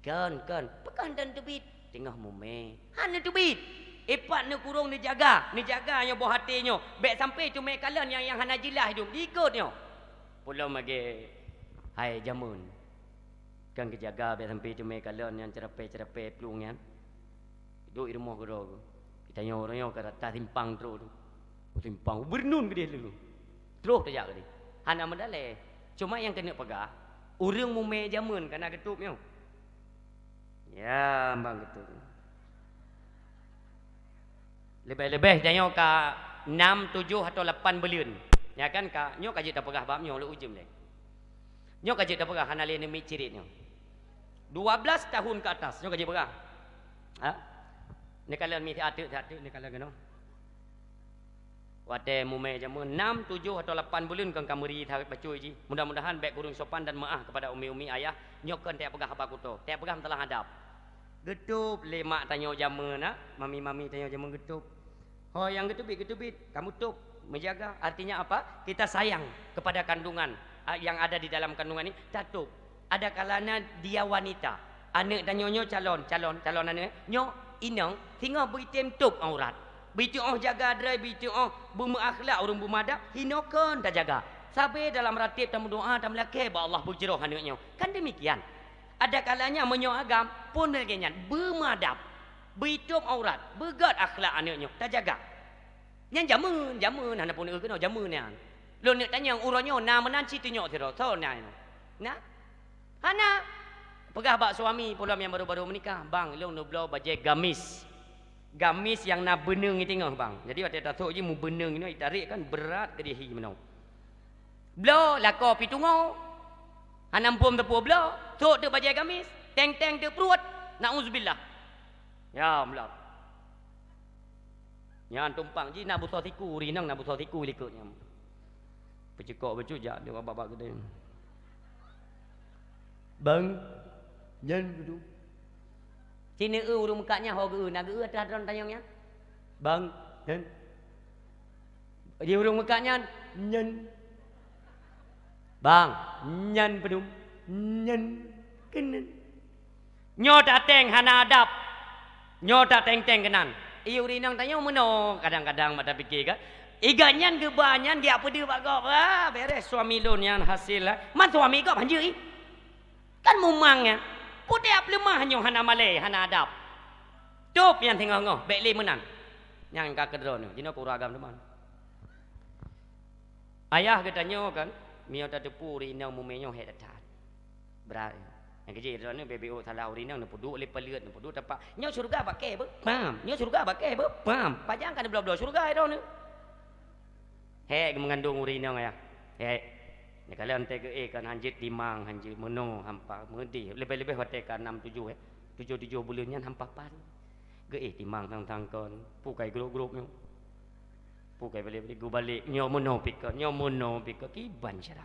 "Kon, kon." "Pakon hana teubiet?" "Teungoh mumé." Hana teubiet. Ipat neukurong neujaga, neujaga nyoe boh até nyoe. Bék sampai teumé kalon nyang, nyang hana jeulaih dum diikot nyoe. Peulom lagée hai jameun. Kan geujaga bék sampai teumé kalon nyang ceurapée-ceurapée plueng nyan. Duek i rumoh keudroe. Geutanyoe uroe nyoe ka rata simpang trok tu. Simpang ubernun keudeh lelu. Troh tajak keudeh. Hana meudalée. Cuma nyang keuneuk peugah, ureuëng mumé jameun ka na geutôb nyoe. Ya, ambang geutôb. Leubeh-leubeh tanyoe ka nam, tujoh atau lapan buleuen. Ya kan, ka, nyoe ka jeuet tapeugah bab nyoe lé ujeuen deh. Nyoe ka jeuet tapeugah hana lé neumiet cirit nyoe. Dua belas tahun ke atas, nyoe ka jeuet peugah. Ha? Neukalon mi siateuk-siateuk neukalon keunoe. Watée mumé jameun nam, tujoh atau lapan buleuen kon ka meuri that bacut jih. Mudah-mudahan bék kureueng sopan dan meuáh kepada umi-umi ayah, nyoe kon tajak peugah haba kuto, tajak peugah masalah adab. Geutôb lé mak tanyoe jameun, ha? Mami-mami tanyoe jameun geutôb. Ho nyang geuteubiet-geuteubiet, kamu tôb, meujaga. Artinya apa? Kita sayang kepada kandungan, a, yang ada di dalam kandungan ini, tatôb. Ada kalanya dia wanita, aneuëk tanyoe nyoe calon, calon, calon aneuëk, nyoe inong, singoh beuitem tôb aurat. Beuitu'oh jaga droe, beuitu'oh beumeuakhlak ureuëng beumeuadab, hinoe kon tajaga. Sabe dalam ratéb tameudoá, tameulakée bak Allah beujroh aneuëk nyoe. Kan demikian. Ada kalanya meunyoe agam pun lagée nyan, beumeuadab. Beutôb aurat, beugét akhlak aneuëk nyoe, tajaga. Nyan jameun, jameun, hana peuneuk keunoe jameun nyan. Lôn neuk tanyong, uroe nyoe na meunan cit tunyok sidroe, soe na nyoe? Na? Hana. Peugah bak suami pulo nyang baru-baru meunikah, "Bang, lôn neubloe bajée gamis. Gamis nyang na beuneueng i teungoh, Bang." Jadi, watée tasok jih meubeuneueng inoe, itarek kan brat keudeh hi meunoe. Bloe lakoe pi tungoe. Hana muphom teupeu bloe, sôk teuk bajée gamis, teng-teng teuk pruet. Nauzubillah. Ya, meulah. Nyan tumpang jih na busoe siku, ureueng inong na busoe siku likot nyan. Peucukok bacut jak di babak-babak keudè. Bang, nyan beudôh. Sineuk eu ureueng meukat nyan ho geu-eu, na geu-eu ateueh droe tanyong nyan. Bang, nyan. Di ureueng meukat nyan, nyan. Bang, nyan peudum, nyan keunan. Nyoe tateng hana adab. Nyoe tateng-teng keunan. Ié ureueng inong tanyoe meunoe, kadang-kadang mata pike ka. Iga nyan geuba nyan geujak peudeuh bak gob. Ah, beres suami lôn nyan hasil, ah. Man suami gob hanjeuet, ih. Kan mumang nyan. Putéh peuleumah nyoe hana malèe, hana adab. Tôb nyan singoh-ngoh, bèk lé meunan. Nyang ka keudroe nyoe, jinoe keu ureueng agam teuma. Ayah geutanyoe kan, meunyoe tateupeue ureueng inong mumè nyoe hék that-that. Brat. Nyang keujih droeneuh bèk-bèk salah ureueng inong neupeuduek lé paleuet, neupeuduek tapak. Nyoe syeuruga bak kèe beuh? Pam. Nyoe syeuruga bak kèe beuh? Pam. Pajan ka neubloe-bloe syeuruga droeneuh. Hék geumeungandong ureueng inong ayah. Hék. Neukalon teuh geuéh kan hanjeuet timang, hanjeuet meunoe hampa, meudéh. Leubeh-leubeh watèe ka nam tujoh, eh. Tujoh-tujoh buleuen nyan hampa pan. Geuéh timang sang-sang kon. Pukai grup-grup nyoe. Pukai balek-balek, gubalek, nyoe meunoe pih kon, nyoe meunoe pih kon, kiban cara.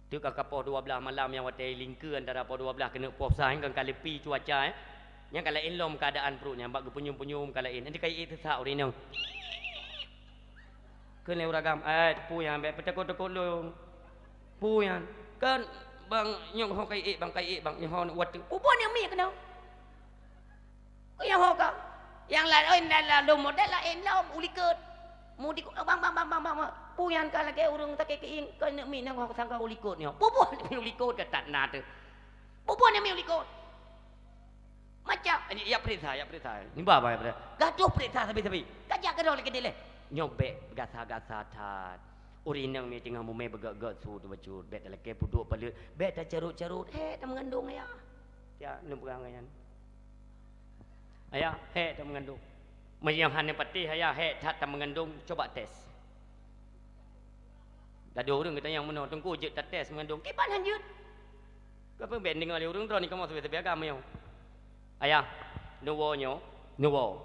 Teuk ka poh dua blaih malam nyang watèe lingkeue antara poh dua blaih keuneuk poh sa, kan ka leupi cuaca, eh. Nyang ka laén lom keuadaan pruet nyan, bak geupeunyum-peunyum ka laén. Nanti ka iék teusak ureueng inong. Kheun lé ureueng agam, "Eh, peue nyan, bèk peutakot-takot lôn." "Peue nyan?" "Kan bang nyoe ho ka iék, bang ka iék, bang nyoe ho watèe." "Peue buet nyan miet keunoe?" Keu nyang ho ka. Nyang laén, laén lom model laén lom u likot. Mudi, "Bang, bang, bang, bang, bang, bang. Peue nyan ka lagèe ureueng sakét keuieng, keuneuk miet nyang ho sangka u likot nyoe." "Peue buet nyan miet u likot?" Ka that na teuh. "Peue buet nyan miet u likot?" Macam, "Ya peuriksa, ya peuriksa." Nibak bang ya peuriksa. Gadoh peuriksa sabe-sabe. Ka jak keudroe lé keudéh lé. Nyoe bèk gasa-gasa that. Ureueng inong mi teungoh mumè beugèt-gèt su teuh bacut. Bèk talakèe peuduek paleuet. Bèk tacarot-carot. Hék tameungandong ayah. Ya, lôn peugah ngon nyan. Ayah, hék tameungandong. Meunyoe hana patéh ayah hék that tameungandong, coba tes. Ladôm ureueng geutanyong meunoe, "Teungku, jeuet tates meungandong?" Kiban hanjeuet. Ka peue bèk deungoe lé ureueng droeneuh kamoe sabe-sabe agam nyoe. Ayah, neuwoe nyoe, neuwoe.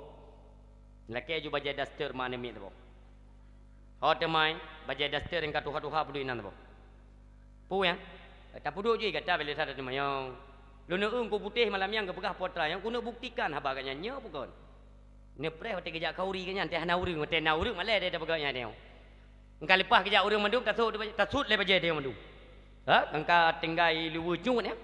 Lakèe ju bajèe daster ma aneuk miet saboh. Ho teumai, bajèe daster nyang ka tuha-tuha peuduek inan saboh. Peue nyan? Tapeuduek jih gata bèk lé that tateumanyong. Lôn neueu Teungku Putéh malam nyan geupeugah po atra nyan, keuneuk buktikan haba gata nyan nyoe peue kon. Neupreh watèe geujak khauri gata nyan, teuh hana ureueng, watèe na ureueng malèe deh tapeugah nyan nyoe. Engka leupah geujak ureueng mandum tasut, tasut lé bajèe teuh mandum. Ha? Engka tinggai luweue jeuet nyan.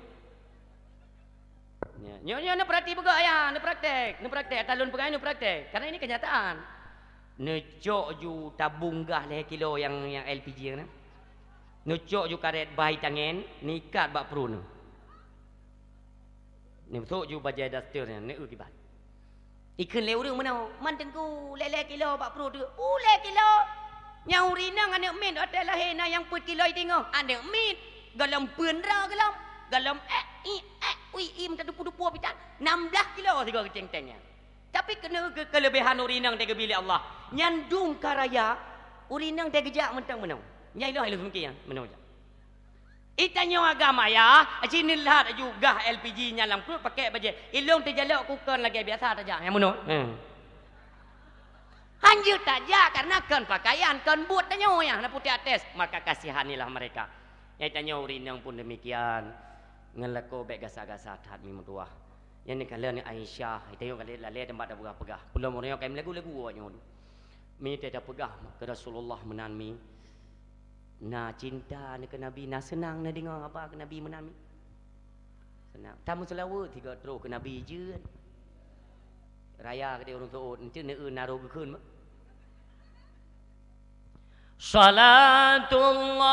Nyoe, nyoe, nyoe neupeurati beugöt ayah, neupraktek, neupraktek. Ata lôn peugah nyoe neupraktek, karena ini kenyataan. Neucok ju tabong gah lhèe kilo nyang, nyang L P G nyan. Neucok ju karet bai tangen, neuikat bak pruet nyoe. Neusok ju bajèe daster nyan, neueu kiban. Ikheun lé ureueng meunoe, "Man Teungku, lhèe-lhèe kilo bak pruet teuh." "Ulèe kilo? Nyang ureueng inong aneuk miet watèe lahé na nyang peuet kilo i teungoh, aneuk miet, gohlom peuen droe gohlom, gohlom èk, i, èk, ui, i, meutatupue-tupue pitan, nam blaih kilo sigoe geuceng-ceng nyan. Tapi keuneuk keu-, keuleubehan ureueng inong teuh geubi lé Allah, nyan dum ka raya, ureueng inong teuh geujak mantong meunoe." Nyan ilôn, ilôn seumiké nyan, meunoe jak. Itanyoe agam ayah, sineulhat aju gah L P G nyan lam pruet pakèk bajèe. Ilôn teujalok kukon lagèe biasa tajak nyang meunoe. Hmm. Hanjeuet tajak karena kon pakaian, kon buet tanyoe nyang na putéh ates, maka kasihanilah mereka. Nyan itanyoe ureueng inong pun demikian. Ngon lakoe bèk gasa-gasa that mi meutuwah. Nyan neukalon Aisyah, itanyoe ka lheueh lalé teumpat tapeugah-peugah. Peulom ureueng nyoe ka lagu-lagu awak nyoe. Mi teuh tapeugah keu Rasulullah meunan mi. Na cinta neuh keu Nabi, na seunang neuh deungoe haba keu Nabi meunan mi. Seunang. Tameuseulaweuet sigoe troh keu Nabi jeuet. Raya keudéh ureueng seuôt, eunteuk neueu na roh geukheun meuh. Salatullah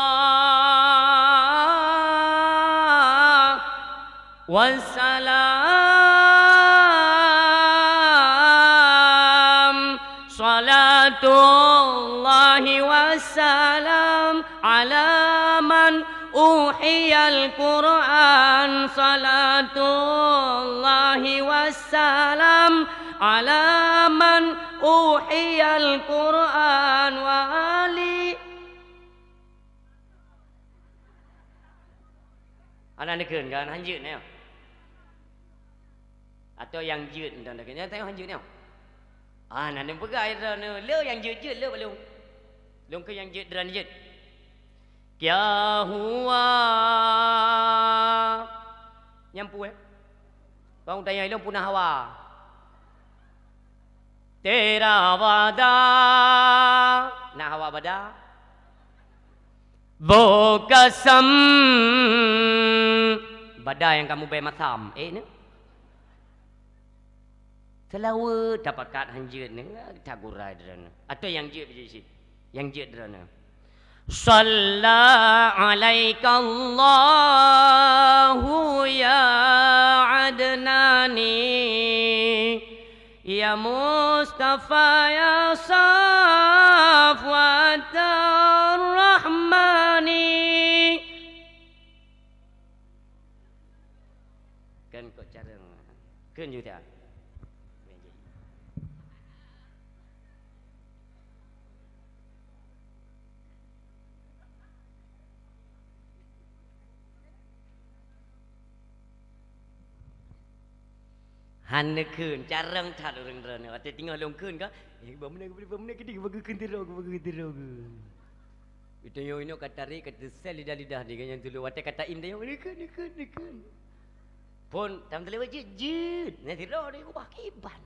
wassalam, salatullahi wassalam ala man uhiyal Qur'an, salatullahi wassalam ala man uhiyal Qur'an wa ali. Hana neukheun kan, hanjeuet nyoe. Atau nyang jeuet, entah dah, nyang tayong han jeuet nyoe. Ah, na neupeugah droeneuh, le nyang jeuet-jeuet le bak lôn. Lôn keu nyang jeuet droeneuh jeuet. Kya hua? Nyang peue? Bang tanya ilong puna hawa. Tera wada. Na hawa bada? Wo kasam. Bada nyang kamu bèe masam. Eh, ni? Seulaweuet tapakat han jeuet ni, tagurai droeneuh. Atau nyang jeuet biji sit. Nyang jeuet droeneuh. Shalla alaika Allahu ya Adnani, ya Mustafa ya Safwatar Rahmani. Kan kok carông. Kheun ju that. Han neukheun, carông that ureueng droeneuh. Watèe teungoh lôn kheun ka, eh, bak meunan, bak meunan keudéh, bak geukheun sidroe, bak geukheun sidroe. Geutanyoe inoe ka tarék, ka teusèl lidah-lidah di gobnyan tuleueng. Watèe ka taim tanyoe, neukheun, neukheun, neukheun. Phôn, tam teulewat jeuet, jeuet. Nyan sidroe di ubah kiban.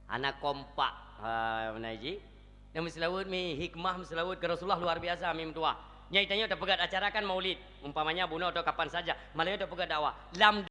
Hana kompak. Ha, meunan jih. Nyang meuseulaweuet mi hikmah meuseulaweuet keu Rasulullah luar biasa mi meutuah. Nyan tanyoe tapeugöt acara kan maulid. Umpamanya bunoe atau kapan saja. Malam nyoe tapeugöt dakwah. Lam